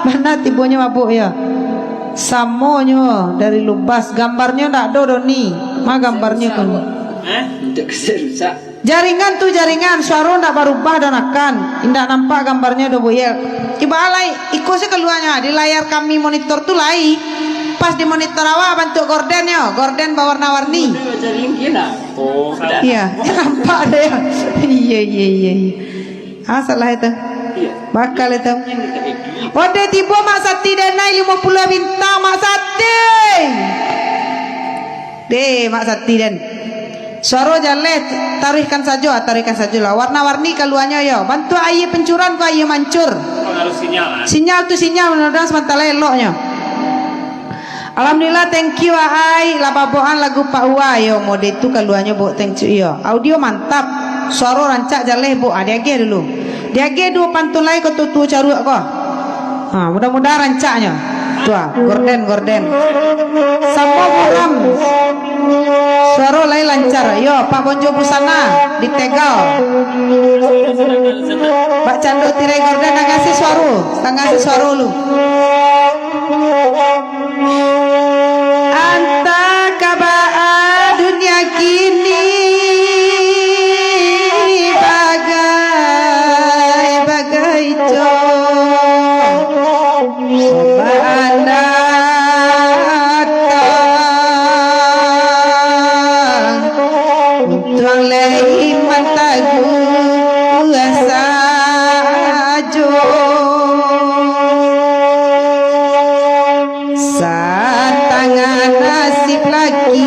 Bana tibonyo mabuk, yo. Samo nyo dari Lubas. Gambarnyo ndak ado doh ni. Ma gambarnyo ko ni? Hah? Untuak kecek rusak. Jaringan tu jaringan, suaro ndak barubah doh nakan. Indak nampak gambarnyo doh, Buk Yel. Ibo lai, iko se kaluanyo, di layar kami monitor tu lai. Pas di monitor awak bantuak gordennyo, gorden bawarna-warni. Model macam ringgi lah. Oh, dah. Iyo, nampak deh. Iyo, iyo, iyo, iyo. Ah, salah itu. Iyo. Bakal itu. Ini tak edit. Ode tibo Mak Sati denai limo puluah bintang, Mak Sati. Deh, Mak Sati den. Suaro jaleh, taruihkan sajo, ah, taruihkan sajo lah. Warna-warni kaluanyo yo. Bantuak aia pancuran ko aia mancur. Pengaruh sinyal, ah. Sinyal tu sinyal, mudah-mudahan samantara eloknyo. Alhamdulillah, thank you, Ahai. Lah baboan lagu Pak Uwa yo, mode tu kaluanyo, Buk, thank you yo. Audio mantap. Suaro rancak jaleh, Buk. Ah, diagiah dulu. Diagiah duo pantun lai ko, tuo-tuo caruak ko. Ha, mudah-mudahan rancaknyo. Tu ah, gorden, gorden. Sambo buram. Suaro lai lancar. Yo, Pak Bonjo Busana di Tegal. Bak cando tirai gorden, tangah se suaro. Tangah se suaro lu. Antah ka baa dunia kini, bagai-bagai jo baandatang, untuang lai mantaguah sajo. Satangah nasib laki-laki.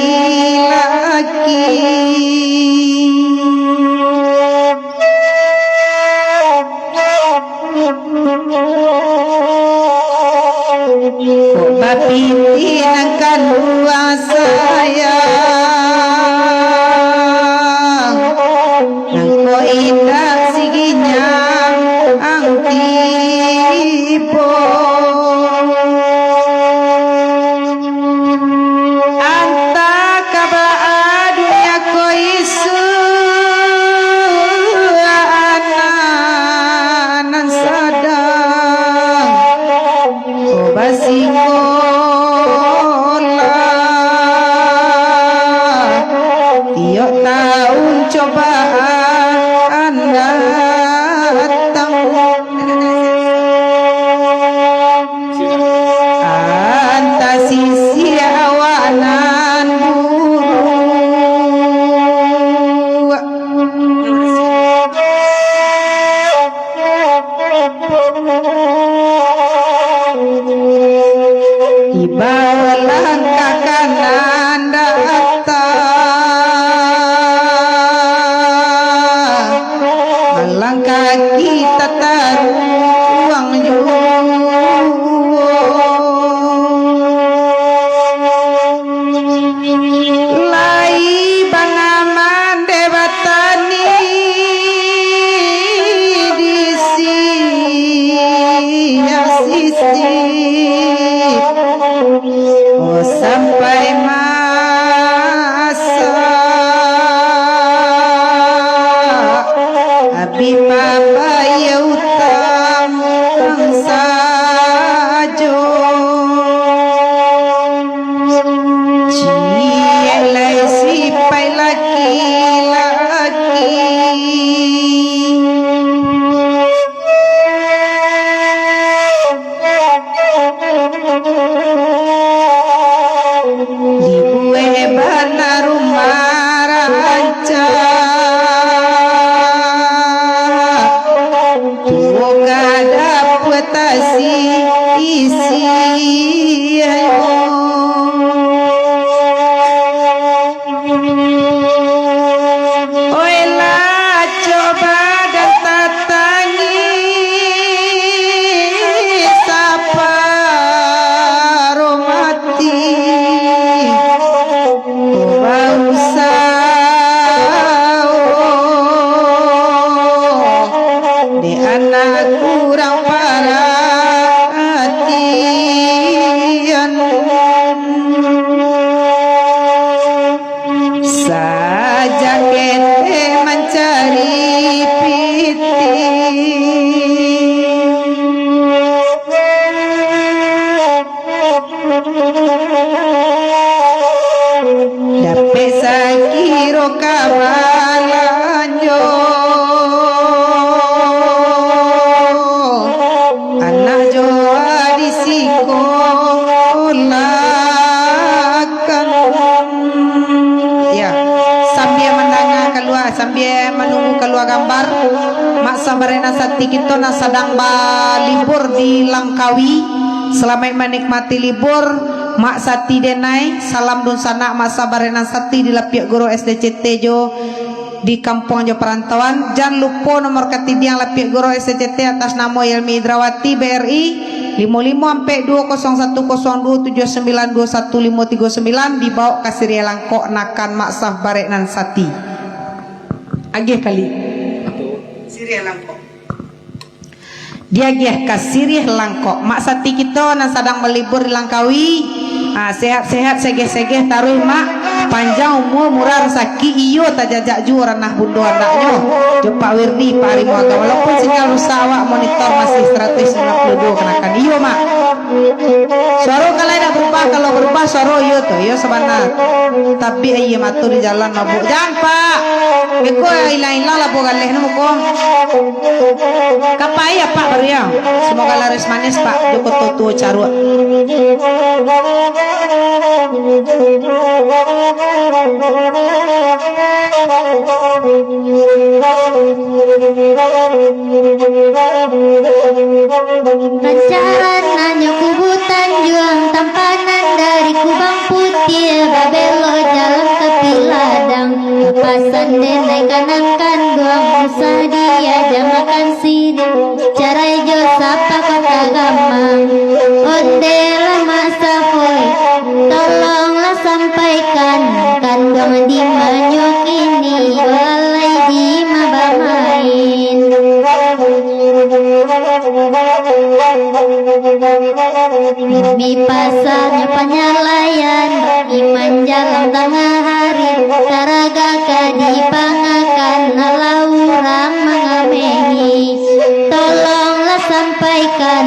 Kok bapiti nan kanduang sayang, nangko indak siginyang ang tibo. Antah ka baa dunia ko isuak anak nan sadang ko basikolah. Tiok taun cobaan datang. Antah sisiak awak nan buruak. Ibalah langkah ka nan datang, alangkah kita taruang juo. Lai bangaman dek batani di siang sisi, oh, sampai masak. Abih mambayia utang sajo. Ciek lai sipaik laki-laki. Dibuek bana rumah rancak, tuo ka dapua tasi isi ayo. Oilah, coba dan tatangih saparoh mati, bausawo. Barenan Sati kito nan sadang balibur di Langkawi. Salamaik manikmati libur, Mak Sati denai. Salam dunsanak Mak Sah Barenan Sati di Lapiak Guru S D C T jo di kampuang jo parantauan. Jan lupo nomor katidiang Lapiak Guru S D C T atas namo Yelmi Idrawati, B R I, limo limo ampek duo kosong satu kosong duo tujuah sambilan duo satu limo tigo sambilan, dibaok ka Siriah Langkok nakan Mak Sah Barenan Sati. Agiah kali. Siriah Langkok. Diagiah ka Siriah Langkok. Mak Sati kito nan sadang balibur di Langkawi. Ah, sehat-sehat, segeh-segeh taruih, Mak. Panjang umua, murah rasaki, iyo tajajak juo ranah bundo andaknyo. Jo Pak Wirdi, Pak Arimo Agam. Walaupun sinyal rusak awak, monitor masih saratuih sambilan puluah duo kanakan. Iyo, Mak. Suaro kalau indak barubah, kalau barubah suaro iyo tu, iyo sabana. Tapi aia mato di jalan mabuk. Jan, Pak. Beko ilang-ilang lah buah galeh nu muko. Kapai apak baru yo. Semoga laris manis, Pak, jo koto tuo caruak. Rancak rananyo Kubu Tanjuang, tampanan dari Kubang Putiah, babelok jalan ka Piladang. Papasan denai kanang kanduang, usah diaja makan siriah, carai jo sapa Kota Gamang. Ondeh lah Mak Sah oi, tolonglah sampaikan, kanduang di ma nyo kini, lalai di ma bamain. Mipasarnyo panyalaian, iman jalang tangah hari, taraga ka dipangakan, alah urang mangamehi. Tolonglah sampaikan,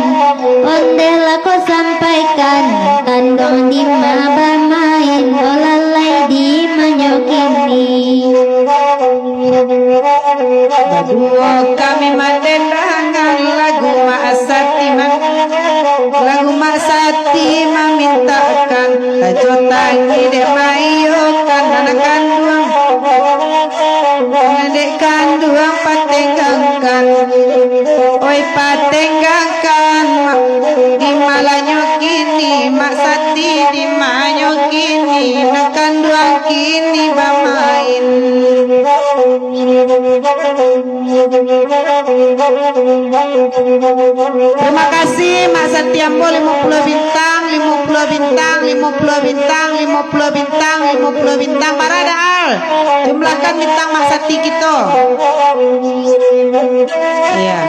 ondeh lah ko sampaikan, kanduang di ma bamain, oh lalai di ma nyo kini. Baduo kami mandendangan lagu Mak Sati, lagu Mak Sati mamintakan, tajo tangih dek maiyokan anak kanduang, dek kanduang patenggangkan, oi patenggangkan, di ma lah nyo kini, Mak Sati di ma nyo kini, nan kanduang kini bamain. Terima kasih, Mak Sati ambo limo puluah bintang, limo puluah bintang, limo puluah bintang, limo puluah bintang, limo puluah bintang. Bara dah, Al? Jumlahkan bintang Mak Sati kito. Iya.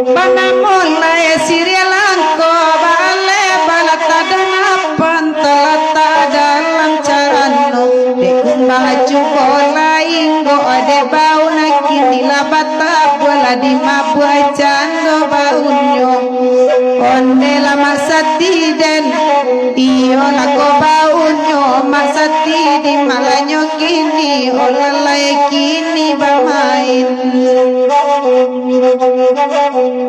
Banamulai Siriah Langkok, baaleh balatak danapan, talatak dalam carano. Dek kumbang cubo lainggo, dek baun kini lah batabuah, lah dimabuah cando baunnyo. Ondeh lah Mak Sati den, iyo lah ko baunnyo, Mak Sati di ma lah nyo kini, oh lalai kini bamain.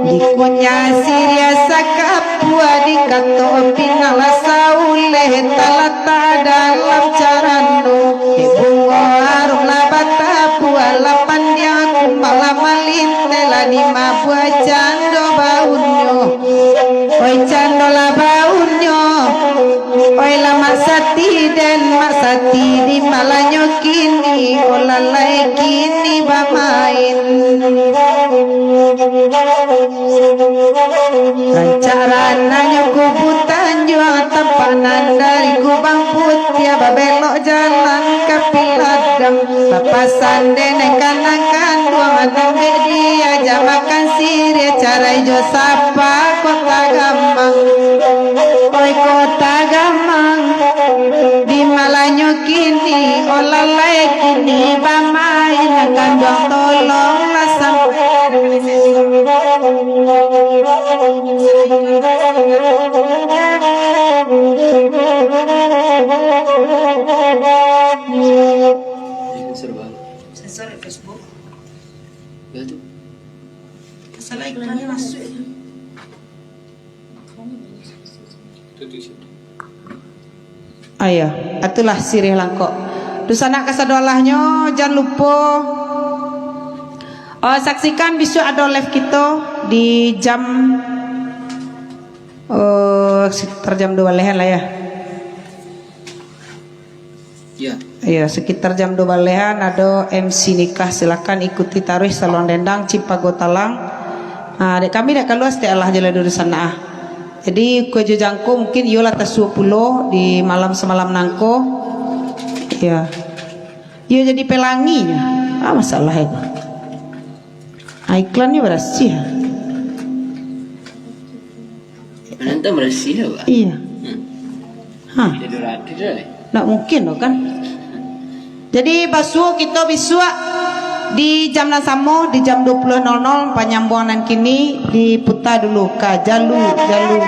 Dikunyah siriah sakapua, dikato pinang lah sauleh, talatak dalam carano. Dek bungo arum lah batabuah, lah pandiang kumbang lah malinteh, lah dimabuah cando baunnyo. Oi cando lah baunnyo, oi lah Mak Sati den, Mak Sati di ma lah nyo kini, oh lalai kini bamain. Rancak rananyo Kubu Tanjuang, tampanan dari Kubang Putiah, babelok jalan ka Piladang. Papasan denai kanang kanduang, nan dek diaja makan siriah, carai jo sapa Kota Gamang. Oi Kota Gamang, di ma lah nyo kini, oh lalai kini bamain, kanduang tolonglah sampai. Sensor Facebook. Pasal iklan ni masuk. Ayo, itulah siriah langkok. Dunsanak kasadolahnyo, jan lupo, eh, saksikan bisuak ado live kito di jam, eh, sekitar jam dua balehan lah, ya. Ya. Ya, sekitar jam dua balehan ado M C nikah. Silakan ikuti taruih Saluang Dendang, Cipago Talang. Ah, dek kami dak kalua, setiap alah je lah dulu sana, ah. Jadi, kue jo jangko mungkin iyo lah tasuo pulo di malam samalam nangko. Ya. Iyo jadi pelangi. Ah, masalah itu. Ah, iklannyo barasiah. Manantang barasiah, Pak. Iya. Hmm. Hah. Tidak ada rapi dah, eh. Ndak mungkin doh, kan? Jadi, basuo kito bisuak di jam nan samo, di jam dua puluh nol nol, panyambuangan nan kini diputa dulu ka Jalu, Jalu.